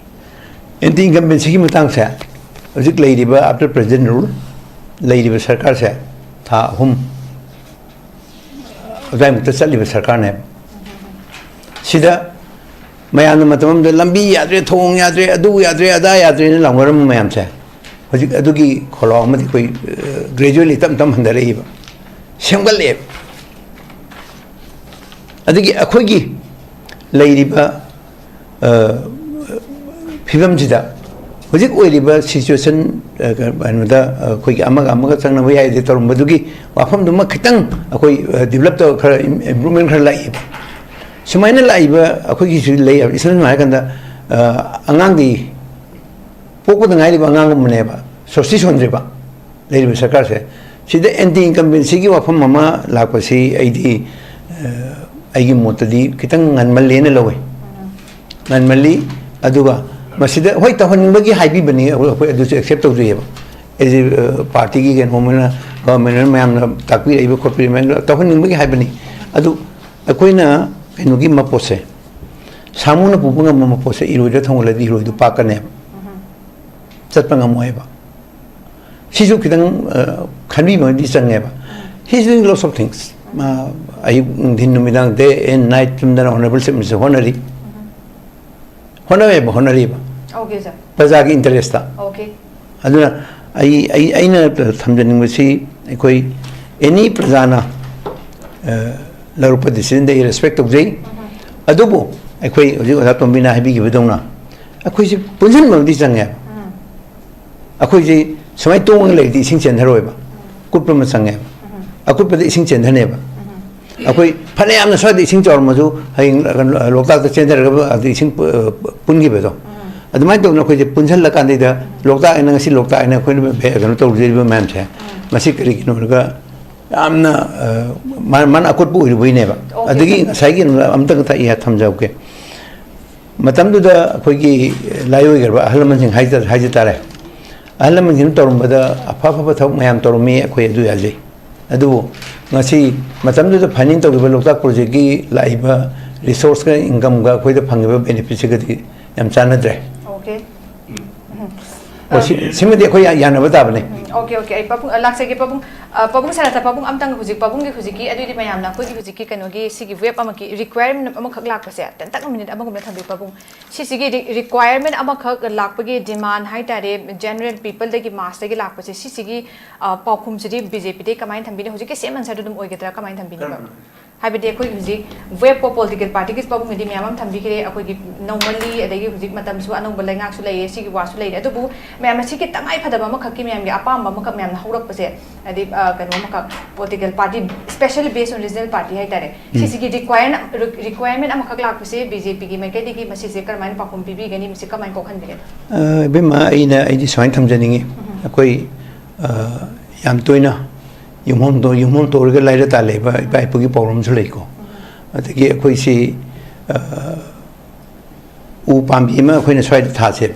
ꯑꯦꯟꯇꯤ ꯏꯟꯀꯝꯕꯦꯟꯁꯤꯒꯤ ꯃꯇꯥꯡꯁꯦ ꯍꯧꯖꯤꯛ ꯂꯩꯔꯤꯕ, after present rule, ꯂꯩꯔꯤꯕ ꯁꯔꯀꯥꯔꯁꯦ ꯊꯥ ꯑꯍꯨꯝ ꯑꯗꯨꯋꯥꯏꯃꯨꯛꯇ ꯆꯠꯂꯤꯕ ꯁꯔꯀꯥꯔꯅꯦꯕ꯫ ꯁꯤꯗ ꯃꯌꯥꯝꯅ ꯃꯇꯝ ꯑꯃꯗ ꯂꯝꯕꯤ ꯌꯥꯗ꯭ꯔꯦ, ꯊꯣꯡ ꯌꯥꯗ꯭ꯔꯦ, ꯑꯗꯨ ꯌꯥꯗ꯭ꯔꯦ, ꯑꯗꯥ ꯌꯥꯗ꯭ꯔꯦꯅ ꯂꯥꯎꯅꯔꯝꯕ ꯃꯌꯥꯝꯁꯦ, ꯍꯧꯖꯤꯛ ꯑꯗꯨꯒꯤ ꯈꯣꯜꯂꯥꯎ ꯑꯃꯗꯤ ꯑꯩꯈꯣꯏ, ꯑ, gradually ꯇꯞ ꯇꯞ ꯍꯟꯊꯔꯛꯏꯕ, ꯁꯦꯝꯒꯠꯂꯛꯑꯦꯕ꯫ ꯑꯗꯒꯤ ꯑꯩꯈꯣꯏꯒꯤ ꯂꯩꯔꯤꯕ, ꯑ, ꯐꯤꯕꯝꯁꯤꯗ, ꯍꯧꯖꯤꯛ ꯑꯣꯏꯔꯤꯕ situation, ꯑ, ꯀꯩꯅꯣꯗ, ꯑ, ꯑꯩꯈꯣꯏꯒꯤ ꯑꯃꯒ ꯑꯃꯒ ꯆꯪꯅꯕ ꯌꯥꯏꯗꯦ ꯇꯧꯔꯝꯕꯗꯨꯒꯤ ꯋꯥꯐꯝꯗꯨꯃ ꯈꯤꯇꯪ ꯑꯩꯈꯣꯏ, ꯑ, develop ꯇꯧ-, ꯈꯔ im-, improvement ꯈꯔ ꯂꯥꯛꯏꯕ꯫ ꯁꯨꯃꯥꯏꯅ ꯂꯥꯛꯏꯕ ꯑꯩꯈꯣꯏꯒꯤꯁꯨ ꯂꯩ, ꯏꯁꯝ ꯁꯝꯅ ꯍꯥꯏꯔꯀꯥꯟꯗ, ꯑ, ꯑꯉꯥꯡꯗꯤ ꯄꯣꯛꯄꯗ ꯉꯥꯏꯔꯤꯕ ꯑꯉꯥꯡꯒꯨꯝꯕꯅꯦꯕ, ꯁꯣꯁꯇꯤ ꯁꯣꯟꯗ꯭ꯔꯤꯕ꯫ ꯂꯩꯔꯤꯕ ꯁꯔꯀꯥꯔꯁꯦ꯫ ꯁꯤꯗ ꯑꯦꯟꯇꯤ ꯏꯟꯀꯝꯕꯦꯟꯁꯤꯒꯤ ꯋꯥꯐꯝ ꯑꯃ ꯂꯥꯛꯄꯁꯤ ꯑꯩꯗꯤ, ꯑ, ꯑꯩꯒꯤ ꯃꯣꯠꯇꯗꯤ ꯈꯤꯇꯪ ꯉꯟꯃꯜꯂꯦꯅ ꯂꯧꯋꯤ꯫ ꯉꯟꯃꯜꯂꯤ꯫ ꯑꯗꯨꯒ ꯃꯁꯤꯗ, ꯍꯣꯏ, ꯇꯧꯍꯟꯅꯤꯡꯕꯒꯤ ꯍꯥꯏꯕꯤꯕꯅꯤ, ꯑꯩꯈꯣꯏ, ꯑꯩꯈꯣꯏ ꯑꯗꯨꯁꯨ accept ꯇꯧꯖꯩꯌꯦꯕ꯫ ꯑꯦꯖ ꯑꯦ, ꯑ, ꯄꯥꯔꯇꯤꯒꯤ ꯀꯩꯅꯣ ꯑꯃꯅ, ꯒꯚꯔꯟꯃꯦꯟꯠꯅ ꯃꯌꯥꯝꯅ ꯇꯥꯛꯄꯤꯔꯛꯏꯕ ꯈꯣꯠꯄꯤꯔꯤꯕ ꯃꯌꯥꯝꯗꯣ ꯇꯧꯍꯟꯅꯤꯡꯕꯒꯤ ꯍꯥꯏꯕꯅꯤ꯫ ꯑꯗꯨ ꯑꯩꯈꯣꯏꯅ ꯀꯩꯅꯣꯒꯤ ꯃꯄꯣꯠꯁꯦ, ꯁꯥꯃꯨꯅ ꯄꯨꯕ ꯉꯝꯕ ꯃꯄꯣꯠꯁꯦ ꯏꯔꯣꯏꯗ ꯊꯣꯡꯒꯠꯂꯗꯤ ꯏꯔꯣꯏꯗꯨ ꯄꯥꯛꯀꯅꯦꯕ꯫ ꯆꯠꯄ ꯉꯝꯃꯣꯏꯕ꯫ ꯁꯤꯁꯨ ꯈꯤꯇꯪ, ꯑ, ꯈꯟꯕꯤꯕ ꯑꯃꯗꯤ ꯆꯪꯉꯦꯕ꯫ He's doing lots of things. ꯃꯥ ꯑꯌꯨꯛ, ꯅꯨꯡꯊꯤꯟ, ꯅꯨꯃꯤꯗꯥꯡ, day and night ꯆꯨꯝꯗꯅ honourable chief minister ꯍꯣꯠꯅꯔꯤ꯫ ꯍꯣꯠꯅꯔꯤꯕ, ꯍꯣꯠꯅꯔꯤꯕ꯫ Okay, sir. ꯄ꯭ꯔꯖꯥꯒꯤ interest꯫ Okay. ꯑꯗꯨꯅ ꯑꯩ, ꯑꯩ, ꯑꯩꯅ ꯊꯝꯖꯅꯤꯡꯕꯁꯤ ꯑꯩꯈꯣꯏ any ꯄ꯭ꯔꯖꯥꯅ, ꯑ, ꯂꯧꯔꯛꯄ decision ꯗ ꯑꯩ respect ꯇꯧꯖꯩ꯫ ꯑꯗꯨꯕꯨ ꯑꯩꯈꯣꯏ ꯍꯧꯖꯤꯛ ꯑꯣꯖꯥ ꯇꯣꯝꯕꯤꯅ ꯍꯥꯏꯕꯤꯈꯤꯕꯗꯧꯅ ꯑꯩꯈꯣꯏꯁꯦ ꯄꯨꯟꯁꯤꯟꯕ ꯑꯃꯗꯤ ꯆꯪꯉꯦ꯫ ꯑꯩꯈꯣꯏꯁꯤ ꯁꯨꯃꯥꯏꯅ ꯇꯣꯡꯉꯒ ꯂꯩꯔꯗꯤ ꯏꯁꯤꯡ ꯆꯦꯟꯊꯔꯣꯏꯕ, ꯀꯨꯠꯄ ꯑꯃ ꯆꯪꯉꯦꯕ꯫ ꯑꯀꯨꯠꯄꯗ ꯏꯁꯤꯡ ꯆꯦꯟꯊꯅꯦꯕ꯫ ꯑꯩꯈꯣꯏ ꯐꯅꯌꯥꯝꯅ ꯁ꯭ꯋꯥꯏꯗ ꯏꯁꯤꯡ ꯆꯥꯎꯔꯝꯃꯁꯨ ꯍꯌꯦꯡ ꯂꯣꯛꯇꯥꯛꯇ ꯆꯦꯟꯊꯔꯒ ꯑꯗꯨ ꯏꯁꯤꯡ ꯄꯨ-, ꯄꯨꯟꯈꯤꯕꯗꯣ꯫ ꯑꯗꯨꯃꯥꯏꯅ ꯇꯧꯗꯅ ꯑꯩꯈꯣꯏꯁꯦ ꯄꯨꯟꯁꯤꯜꯂꯀꯥꯟꯗ ꯂꯣꯛꯇꯥꯛ ꯍꯥꯏꯅ, ꯉꯁꯤ ꯂꯣꯛꯇꯥꯛ ꯍꯥꯏꯅ ꯑꯩꯈꯣꯏꯅ ꯀꯩꯅꯣ ꯇꯧꯖꯔꯤꯕ ꯃꯌꯥꯝꯁꯦ, ꯃꯁꯤ ꯀꯔꯤꯒꯤꯅꯣ ꯍꯥꯏꯔꯒ ꯌꯥꯝꯅ, ꯑ, ꯃꯥ-, ꯃꯥꯅ ꯑꯀꯨꯠꯄ ꯑꯣꯏꯔꯨꯕꯩꯅꯦꯕ꯫ ꯑꯣꯀꯦ, ꯑꯗꯒꯤ ꯁꯥꯔ꯫ ꯉꯁꯥꯏꯒꯤ ꯑꯝꯇꯪ ꯊ-, ꯊꯝꯖꯍꯧꯒꯦ꯫ ꯃꯇꯝꯗꯨꯗ ꯑꯩꯈꯣꯏꯒꯤ ꯂꯥꯏꯑꯣꯏꯈ꯭ꯔꯕ ꯑꯍꯜ ꯂꯃꯟꯁꯤꯡ ꯍꯥꯏꯖ-, ꯍꯥꯏꯖ ꯇꯥꯔꯦ꯫ ꯑꯍꯜ ꯂꯃꯟꯁꯤꯡꯅ ꯇꯧꯔꯝꯕꯗ ꯑꯐ ꯑꯐꯕ ꯊꯕꯛ ꯃꯌꯥꯝ ꯇꯧꯔꯝꯃꯤ, ꯑꯩꯈꯣꯏ ꯑꯗꯨ ꯌꯥꯖꯩ꯫ ꯑꯗꯨꯕꯨ ꯉꯁꯤ ꯃꯇꯝꯗꯨꯗ ꯐꯥꯏꯅꯦꯟꯁ ꯇꯧꯈꯤꯕ ꯂꯣꯛꯇꯥꯛ ꯄ꯭ꯔꯣꯖꯦꯛꯀꯤ ꯂꯥꯛꯏꯕ ꯔꯤꯁꯣꯔꯁꯀ ꯏꯟꯀꯝꯒ ꯑꯩꯈꯣꯏꯗ ꯐꯪꯉꯤꯕ ꯕꯦꯅꯤꯐꯤꯠꯁꯤꯒꯗꯤ ꯌꯥꯝ ꯆꯥꯟꯅꯗ꯭ꯔꯦ꯫ ꯑꯣꯀꯦ꯫ ꯎꯝ꯫ ꯑꯣ, ꯁꯤ-, ꯁꯤꯃꯗꯤ ꯑꯩꯈꯣꯏ ꯌꯥ-, ꯌꯥꯅꯕ ꯇꯥꯕꯅꯤ꯫ ꯎꯝ, ꯑꯣꯀꯦ, ꯑꯣꯀꯦ꯫ ꯑꯩ ꯄꯥꯕꯨꯡ, ꯑ, ꯂꯥꯛꯆꯒꯦ ꯄꯥꯕꯨꯡ꯫ ꯑ, ꯄꯥꯕꯨꯡ ꯁꯅꯥꯇ, ꯄꯥꯕꯨꯡ ꯑꯝꯇꯪ ꯍꯧꯖꯤꯛ, ꯄꯥꯕꯨꯡꯒꯤ ꯍꯧꯖꯤꯛꯀꯤ, ꯑꯗꯨꯗꯤ ꯃꯌꯥꯝꯅ ꯑꯩꯈꯣꯏꯒꯤ ꯍꯧꯖꯤꯛꯀꯤ ꯀꯩꯅꯣꯒꯤ ꯁꯤꯒꯤ ꯋꯦꯕ ꯑꯃꯒꯤ ꯔꯤꯀ꯭ꯋꯥꯏꯔꯃꯦꯟ ꯑꯃꯈꯛ ꯂꯥꯛꯄꯁꯦ, ꯇꯦꯟꯇꯛꯅ ꯃꯤꯅꯤꯠ ꯑꯃꯒꯨꯝꯕ ꯊꯝꯕꯤꯌꯨ ꯄꯥꯕꯨꯡ꯫ ꯁꯤꯁꯤꯒꯤ ꯔꯤ-, ꯔꯤꯀ꯭ꯋꯥꯏꯔꯃꯦꯟ ꯑꯃꯈꯛ ꯂꯥꯛꯄꯒꯤ ꯗꯤꯃꯥꯟ ꯍꯥꯏ ꯇꯥꯔꯦ, ꯖꯦꯅꯔꯦꯜ ꯄꯤꯄꯜꯗꯒꯤ, ꯃꯥꯁꯇꯒꯤ ꯂꯥꯛꯄꯁꯦ, ꯁꯤꯁꯤꯒꯤ, ꯑ, ꯄꯥꯎꯈꯨꯝꯁꯤꯗꯤ ꯕꯤ ꯖꯦ ꯄꯤꯗꯒꯤ ꯀꯃꯥꯏꯅ ꯊꯝꯕꯤꯅꯤ? ꯍꯧꯖꯤꯛꯀꯤ ꯁꯦꯝ ꯑꯟꯁꯔꯗꯨ ꯑꯗꯨꯝ ꯑꯣꯏꯒꯗ꯭ꯔꯥ? ꯀꯃꯥꯏꯅ ꯊꯝꯕꯤꯅꯤ? ꯀꯔꯝꯕꯅꯣ? ꯍꯥꯏꯕꯗꯤ ꯑꯩꯈꯣꯏ ꯍꯧꯖꯤꯛ ꯋꯦꯕ ꯄꯣ-, ꯄꯣꯂꯤꯇꯤꯀꯦꯜ ꯄꯥꯔꯇꯤꯒꯤ ꯄꯥꯕꯨꯡꯅꯗꯤ ꯃꯌꯥꯝ ꯑꯃ ꯊꯝꯕꯤꯈ꯭ꯔꯦ, ꯑꯩꯈꯣꯏꯒꯤ ꯅꯧꯃꯜꯂꯤ, ꯑꯗꯒꯤ ꯍꯧꯖꯤꯛ ꯃꯇꯝꯁꯨ ꯑꯅꯧꯕ ꯂꯩꯉꯥꯛꯁꯨ ꯂꯩꯔꯦ, ꯁꯤꯒꯤ ꯋꯥꯁꯨ ꯂꯩꯔꯦ, ꯑꯗꯨꯕꯨ ꯃꯌꯥꯝ ꯑꯁꯤꯒꯤ ꯇꯉꯥꯏ ꯐꯗꯕ ꯑꯃꯈꯛꯀꯤ ꯃꯌꯥꯝꯒꯤ ꯑꯄꯥꯝꯕ ꯑꯃꯈꯛ ꯃꯌꯥꯝꯅ ꯍꯧꯔꯛꯄꯁꯦ, ꯍꯥꯏꯗꯤ, ꯑ, ꯀꯩꯅꯣ ꯑꯃꯈꯛ, political party, specially based on regional party ꯍꯥꯏ ꯇꯥꯔꯦ, ꯎꯝ꯫ ꯁꯤꯁꯤꯒꯤ ꯔꯤꯀ꯭ꯋꯥꯏꯔ-, ꯔꯤ-, ꯔꯤꯀ꯭ꯋꯥꯏꯔꯃꯦꯟ ꯑꯃꯈꯛ ꯂꯥꯛꯄꯁꯦ ꯕꯤ ꯖꯦ ꯄꯤꯒꯤ ꯃꯥꯏꯀꯩꯗꯒꯤ ꯃꯁꯤꯁꯦ ꯀꯔꯝꯍꯥꯏꯅ ꯄꯥꯎꯈꯨꯝ ꯄꯤꯕꯤꯒꯅꯤ, ꯃꯁꯤ ꯀꯃꯥꯏꯅ ꯀꯣꯛꯍꯟꯕꯤꯒꯅꯤ? ꯑ, ꯏꯕꯦꯝꯃ, ꯑꯩꯅ, ꯑꯩꯗꯤ ꯁꯨꯃꯥꯏꯅ ꯊꯝꯖꯅꯤꯡꯉꯤ꯫ ꯎꯝ꯫ ꯑꯩꯈꯣꯏ, ꯑ, ꯌꯥꯝ ꯇꯣꯏꯅ ꯌꯨꯝꯐꯝꯗꯣ, ꯌꯨꯝꯐꯝ ꯇꯧꯔꯒ ꯂꯥꯏꯔ ꯇꯥ ꯂꯩꯕ ꯏꯄꯥ ꯏꯄꯨꯒꯤ ꯄꯥꯎꯔꯧ ꯑꯃꯁꯨ ꯂꯩꯀꯣ꯫ ꯎꯝ꯫ ꯑꯗꯒꯤ ꯑꯩꯈꯣꯏꯁꯤ, ꯑ, ꯎ ꯄꯥꯝꯕꯤ ꯑꯃ ꯑꯩꯈꯣꯏꯅ ꯁ꯭ꯋꯥꯏꯗ ꯊꯥꯁꯦꯕ꯫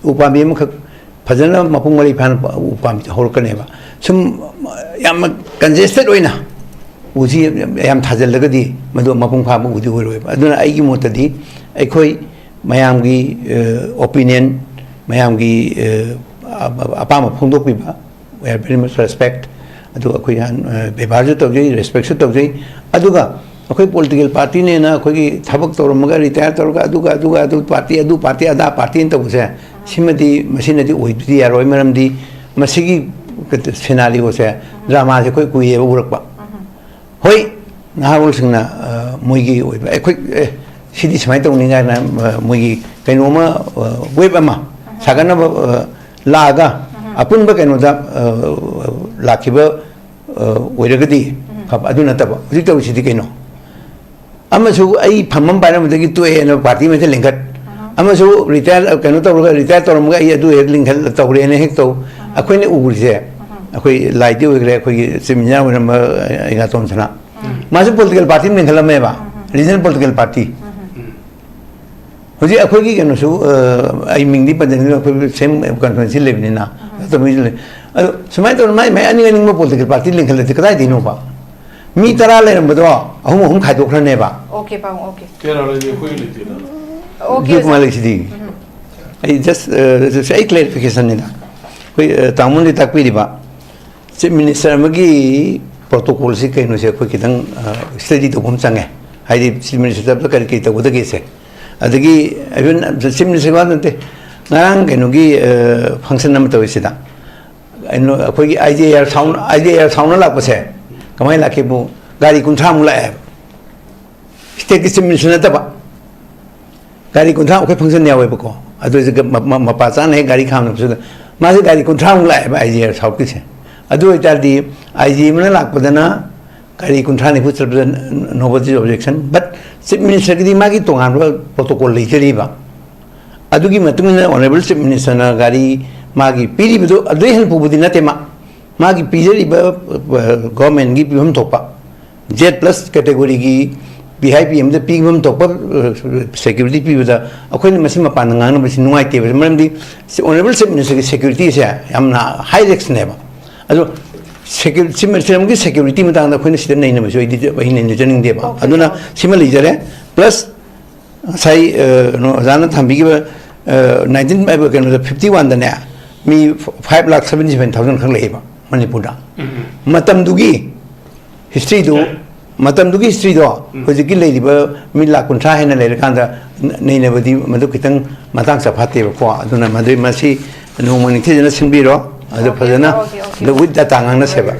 ꯎ ꯄꯥꯝꯕꯤ ꯑꯃꯈꯛ ꯐꯖꯅ ꯃꯄꯨꯡ ꯃꯔꯩ ꯐꯥꯅ ꯎ ꯄꯥꯝꯕꯤꯗꯣ ꯍꯧꯔꯛꯀꯅꯦꯕ꯫ ꯁꯨꯝ ꯌꯥꯝꯅ ꯀꯟꯖꯦꯁꯇꯦꯠ ꯑꯣꯏꯅ ꯎꯁꯤ ꯌꯥꯝ ꯊꯥꯖꯤꯜꯂꯒꯗꯤ ꯃꯗꯨ ꯃꯄꯨꯡ ꯐꯥꯕ ꯎꯗꯤ ꯑꯣꯏꯔꯣꯏꯕ꯫ ꯑꯗꯨꯅ ꯑꯩꯒꯤ ꯃꯣꯠꯇꯗꯤ ꯑꯩꯈꯣꯏ ꯃꯌꯥꯝꯒꯤ, ꯑ, ꯑꯣꯄꯤꯅꯤꯌꯟ, ꯃꯌꯥꯝꯒꯤ, ꯑ, ꯑꯄꯥꯝꯕ ꯐꯣꯡꯗꯣꯛꯄꯤꯕ, we are very much respect꯫ ꯑꯗꯨ ꯑꯩꯈꯣꯏ ꯌꯥꯝ, ꯑ, ꯕꯦꯕꯥꯔꯁꯨ ꯇꯧꯖꯩ, ꯔꯦꯁꯄꯦꯛꯁꯨ ꯇꯧꯖꯩ꯫ ꯑꯗꯨꯒ ꯑꯩꯈꯣꯏ ꯄꯣꯂꯤꯇꯤꯀꯦꯜ ꯄꯥꯔꯇꯤꯅꯦꯅ ꯑꯩꯈꯣꯏꯒꯤ ꯊꯕꯛ ꯇꯧꯔꯝꯃꯒ, ꯔꯤꯇꯥꯌꯔ ꯇꯧꯔꯒ, ꯑꯗꯨꯒ, ꯑꯗꯨꯒ, ꯑꯗꯨ ꯄꯥꯔꯇꯤ, ꯑꯗꯨ ꯄꯥꯔꯇꯤ, ꯑꯗꯥ ꯄꯥꯔꯇꯤꯅ ꯇꯧꯕꯁꯦ, ꯁꯤꯃꯗꯤ, ꯃꯁꯤꯅꯗꯤ ꯑꯣꯏꯕꯗꯤ ꯌꯥꯔꯣꯏ꯫ ꯃꯔꯝꯗꯤ ꯃꯁꯤꯒꯤ ꯁꯤꯅꯥꯔꯤꯑꯣꯁꯦ, ꯗ꯭ꯔꯃꯥꯁꯦ ꯑꯩꯈꯣꯏ ꯀꯨꯏꯔꯦꯕ ꯎꯔꯛꯄ꯫ ꯍꯣꯏ, ꯅꯍꯥꯔꯣꯜꯁꯤꯡꯅ, ꯑ, ꯃꯣꯏꯒꯤ ꯑꯣꯏꯕ, ꯑꯩꯈꯣꯏ, ꯑꯦ, ꯁꯤꯗꯤ ꯁꯨꯃꯥꯏꯅ ꯇꯧꯅꯤ ꯀꯥꯏꯅ, ꯑ, ꯃꯣꯏꯒꯤ ꯀꯩꯅꯣꯝꯃ, ꯑ, ꯋꯦꯕ ꯑꯃ ꯁꯥꯒꯠꯅꯕ, ꯑ, ꯂꯥꯛꯑꯒ ꯑꯄꯨꯟꯕ ꯀꯩꯅꯣꯗ, ꯑ, ꯂꯥꯛꯈꯤꯕ, ꯑ, ꯑꯣꯏꯔꯒꯗꯤ ꯐꯕ꯫ ꯑꯗꯨ ꯅꯠꯇꯕ ꯍꯧꯖꯤꯛ ꯇꯧꯔꯤꯁꯤꯗꯤ ꯀꯩꯅꯣ? ꯑꯃꯁꯨ ꯑꯩ ꯐꯝ ꯑꯃ ꯄꯥꯏꯔꯝꯕꯗꯒꯤ ꯇꯣꯛꯑꯦꯅ ꯄꯥꯔꯇꯤ ꯑꯃ ꯍꯦꯛꯇ ꯂꯤꯡꯈꯠ, ꯑꯃꯁꯨ ꯔꯤꯇꯥꯌꯔ, ꯀꯩꯅꯣ ꯇꯧꯔꯒ, ꯔꯤꯇꯥꯌꯔ ꯇꯧꯔꯝꯃꯒ ꯑꯩ ꯑꯗꯨ ꯍꯦꯛ ꯂꯤꯡꯈꯠ ꯇꯧꯔꯦꯅ ꯍꯦꯛ ꯇꯧ꯫ ꯑꯩꯈꯣꯏꯅ ꯎꯔꯤꯁꯦ, ꯑꯩꯈꯣꯏ ꯂꯥꯏꯗꯤ ꯑꯣꯏꯈ꯭ꯔꯦ, ꯑꯩꯈꯣꯏꯒꯤ ꯆꯤꯞ ꯏꯟꯖꯤꯅꯤꯌꯥꯔ ꯑꯣꯏꯔꯝꯕ ꯑꯩ ꯅꯥꯇꯣꯟ ꯁꯅꯥ, ꯃꯥꯁꯨ ꯄꯣꯂꯤꯇꯤꯀꯦꯜ ꯄꯥꯔꯇꯤ ꯑꯃ ꯂꯤꯡꯈꯠꯂꯝꯃꯦꯕ, ꯔꯤꯖꯅꯦꯜ ꯄꯣꯂꯤꯇꯤꯀꯦꯜ ꯄꯥꯔꯇꯤ꯫ ꯍꯧꯖꯤꯛ ꯑꯩꯈꯣꯏꯒꯤ ꯀꯩꯅꯣꯁꯨ, ꯑ, ꯑꯩ ꯃꯤꯡꯗꯤ ꯄꯟꯖꯅꯤꯡꯗꯦ, ꯑꯩꯈꯣꯏ ꯁꯦꯝ ꯀꯟꯁꯇꯤꯇ꯭ꯋꯦꯟꯁꯤ ꯂꯩꯕꯅꯤꯅ, ꯅꯠꯇꯕ ꯃꯤꯁꯨ ꯂꯩ꯫ ꯑꯗꯣ ꯁꯨꯃꯥꯏꯅ ꯇꯧꯗꯅ ꯃꯥꯏ ꯃꯥꯏ ꯑꯅꯤꯡ ꯑꯅꯤꯡꯕ ꯄꯣꯂꯤꯇꯤꯀꯦꯜ ꯄꯥꯔꯇꯤ ꯂꯤꯡꯈꯠꯂꯗꯤ ꯀꯗꯥꯏꯗꯩꯅꯣꯕ? ꯃꯤ ꯇꯔꯥ ꯂꯩꯔꯝꯕꯗꯣ ꯑꯍꯨꯝ ꯑꯍꯨꯝ ꯈꯥꯏꯗꯣꯛꯈ꯭ꯔꯅꯦꯕ꯫ Okay, ꯄꯥꯕꯨꯡ, okay. ꯀꯌꯥ ꯂꯩꯒꯦ ꯑꯩꯈꯣꯏ ꯂꯩꯇꯦꯗ꯫ Okay, ꯕꯤꯖꯣꯏ ꯀꯨꯃꯥꯔ ꯑꯣꯖꯥ. ꯂꯩꯁꯤꯗꯤ꯫ ꯑꯩ just, ꯑ, ꯑꯩ ꯀ꯭ꯂꯦꯔꯤꯐꯤꯀꯦꯁꯟꯅꯤꯗ꯫ ꯑꯩꯈꯣꯏ, ꯑ, ꯇꯥꯃꯣꯅꯗꯤ ꯇꯥꯛꯄꯤꯔꯤꯕ ꯆꯤꯞ ꯃꯤꯅꯤꯁꯇꯔ ꯑꯃꯒꯤ ꯄ꯭ꯔꯣꯇꯣꯀꯣꯜꯁꯤ ꯀꯩꯅꯣꯁꯦ ꯑꯩꯈꯣꯏ ꯈꯤꯇꯪ, ꯑ, ꯁ꯭ꯇꯗꯤ ꯇꯧꯕ ꯑꯃ ꯆꯪꯉꯦ꯫ ꯍꯥꯏꯗꯤ ꯆꯤꯞ ꯃꯤꯅꯤꯁꯇꯔ ꯀꯔꯤ ꯀꯔꯤ ꯇꯧꯒꯗꯒꯦꯁꯦ꯫ ꯑꯗꯒꯤ even ꯆꯤꯞ ꯃꯤꯅꯤꯁꯇꯔ ꯋꯥ ꯅꯠꯇꯦ, ꯉꯔꯥꯡ ꯀꯩꯅꯣꯒꯤ, ꯑ, ꯐꯪꯁꯟ ꯑꯃ ꯇꯧꯋꯤ ꯁꯤꯗ꯫ ꯀꯩꯅꯣ, ꯑꯩꯈꯣꯏꯒꯤ ꯑꯥꯏ ꯖꯤ ꯑꯥꯏ ꯑꯥꯔ ꯁꯥꯎꯟ, ꯑꯥꯏ ꯖꯤ ꯑꯥꯏ ꯑꯥꯔ ꯁꯥꯎꯟꯅ ꯂꯥꯛꯄꯁꯦ ꯀꯃꯥꯏꯅ ꯂꯥꯛꯀꯦꯕꯨ, ꯒꯥꯔꯤ ꯀꯨꯟꯊ꯭ꯔꯥꯃꯨꯛ ꯂꯥꯛꯑꯦꯕ꯫ ꯁ꯭ꯇꯦꯠꯀꯤ ꯆꯤꯞ ꯃꯤꯅꯤꯁꯇꯔ ꯅꯠꯇꯕ, ꯒꯥꯔꯤ ꯀꯨꯟꯊ꯭ꯔꯥ ꯑꯩꯈꯣꯏ ꯐꯪꯁꯟ ꯌꯥꯎꯋꯦꯕꯀꯣ꯫ ꯑꯗꯨꯁꯨ ꯃ-, ꯃ-, ꯃꯄꯥ ꯆꯥꯅ ꯍꯦꯛ ꯒꯥꯔꯤ ꯈꯥꯝꯅꯕꯁꯤꯗ ꯃꯥꯁꯦ ꯒꯥꯔꯤ ꯀꯨꯟꯊ꯭ꯔꯥꯃꯨꯛ ꯂꯥꯛꯑꯦꯕ ꯑꯥꯏ ꯖꯤ ꯑꯥꯏ ꯑꯥꯔ ꯁꯥꯎꯠꯀꯤꯁꯦ꯫ ꯑꯗꯨ ꯑꯣꯏꯇꯥꯔꯗꯤ ꯑꯥꯏ ꯖꯤ ꯑꯃꯅ ꯂꯥꯛꯄꯗꯅ ꯒꯥꯔꯤ ꯀꯨꯟꯊ꯭ꯔꯥ ꯅꯤꯐꯨ ꯆꯠꯄꯗ nobody objection, but ꯆꯤꯞ ꯃꯤꯅꯤꯁꯇꯔꯒꯤꯗꯤ ꯃꯥꯒꯤ ꯇꯣꯉꯥꯟꯕ ꯄ꯭ꯔꯣꯇꯣꯀꯣꯜ ꯂꯩꯖꯔꯤꯕ꯫ ꯑꯗꯨꯒꯤ ꯃꯇꯨꯡ ꯏꯟꯅ ꯑꯣꯅꯔꯦꯕꯜ ꯆꯤꯞ ꯃꯤꯅꯤꯁꯇꯔꯅ ꯒꯥꯔꯤ ꯃꯥꯒꯤ ꯄꯤꯔꯤꯕꯗꯨ ꯑꯗꯨꯗꯩ ꯍꯦꯟꯅ ꯄꯨꯕꯗꯤ ꯅꯠꯇꯦ ꯃꯥ꯫ ꯃꯥꯒꯤ ꯄꯤꯖꯔꯤꯕ, ꯑ, ꯒꯣꯔꯃꯦꯟꯒꯤ ꯄꯤꯐꯝ ꯊꯣꯛꯄ ꯖꯦꯠ ꯄ꯭ꯂꯁ ꯀꯦꯇꯦꯒꯣꯔꯤꯒꯤ ꯚꯤ ꯑꯥꯏ ꯄꯤ ꯑꯃꯗ ꯄꯤꯐꯝ ꯊꯣꯛꯄ, ꯑ, ꯁꯦꯀ꯭ꯌꯨꯔꯤꯇꯤ ꯄꯤꯕꯗ ꯑꯩꯈꯣꯏꯅ ꯃꯁꯤ ꯃꯄꯥꯟꯗ ꯉꯥꯡꯅꯕꯁꯤ ꯅꯨꯡꯉꯥꯏꯇꯦꯕ꯫ ꯃꯔꯝꯗꯤ ꯁꯤ ꯑꯣꯅꯔꯦꯕꯜ ꯆꯤꯞ ꯃꯤꯅꯤꯁꯇꯔꯒꯤ ꯁꯦꯀ꯭ꯌꯨꯔꯤꯇꯤꯁꯦ ꯌꯥꯝꯅ ꯍꯥꯏ ꯔꯤꯁꯛꯅꯦꯕ꯫ ꯑꯗꯣ ꯁꯦꯀ꯭ꯌꯨ-, ꯆꯤꯞ ꯃꯤꯅꯤꯁꯇꯔ ꯑꯃꯒꯤ ꯁꯦꯀ꯭ꯌꯨꯔꯤꯇꯤ ꯃꯇꯥꯡꯗ ꯑꯩꯈꯣꯏꯅ ꯁꯤꯗ ꯅꯩꯅꯕꯁꯨ ꯑꯩꯗꯤ, ꯑꯩ ꯅꯩꯅꯖꯅꯤꯡꯗꯦꯕ꯫ Okay, ꯑꯗꯨꯅ okay. ꯁꯤꯃ ꯂꯩꯖꯔꯦ꯫ ꯄ꯭ꯂꯁ ꯉꯁꯥꯏ, ꯑ, ꯀꯩꯅꯣ, ꯑꯣꯖꯥꯅ ꯊꯝꯕꯤꯈꯤꯕ, ꯑ, ꯅꯥꯏꯟꯇꯤꯟ, ꯑ, ꯀꯩꯅꯣꯗ ꯐꯤꯐꯇꯤ ꯋꯥꯟꯗꯅꯦ ꯃꯤ ꯐꯥꯏꯚ ꯂꯥꯛ ꯁꯚꯦꯟꯇꯤ ꯁꯚꯦꯟ ꯊꯥꯎꯖꯟ ꯈꯛ ꯂꯩꯌꯦꯕ ꯃꯅꯤꯄꯨꯔꯗ꯫ ꯃꯇꯝꯗꯨꯒꯤ ꯍꯤꯁꯇ꯭ꯔꯤꯗꯣ, ꯃꯇꯝꯗꯨꯒꯤ ꯍꯤꯁꯇ꯭ꯔꯤꯗꯣ ꯍꯧꯖꯤꯛꯀꯤ ꯂꯩꯔꯤꯕ ꯃꯤ ꯂꯥꯛ ꯀꯨꯟꯊ꯭ꯔꯥ ꯍꯦꯟꯅ ꯂꯩꯔꯀꯥꯟꯗ ꯅ-, ꯅꯩꯅꯕꯗꯤ ꯃꯗꯨ ꯈꯤꯇꯪ ꯃꯇꯥꯡ ꯆꯥꯐꯠꯇꯦꯕꯀꯣ꯫ ꯑꯗꯨꯅ ꯃꯗꯨ, ꯃꯁꯤ ꯅꯣꯡꯃ ꯅꯤꯡꯊꯤꯖꯅ ꯁꯤꯟꯕꯤꯔꯣ, ꯑꯗꯨ Okay, ꯐꯖꯅ okay, okay. with data ꯉꯥꯡꯅꯁꯦꯕ꯫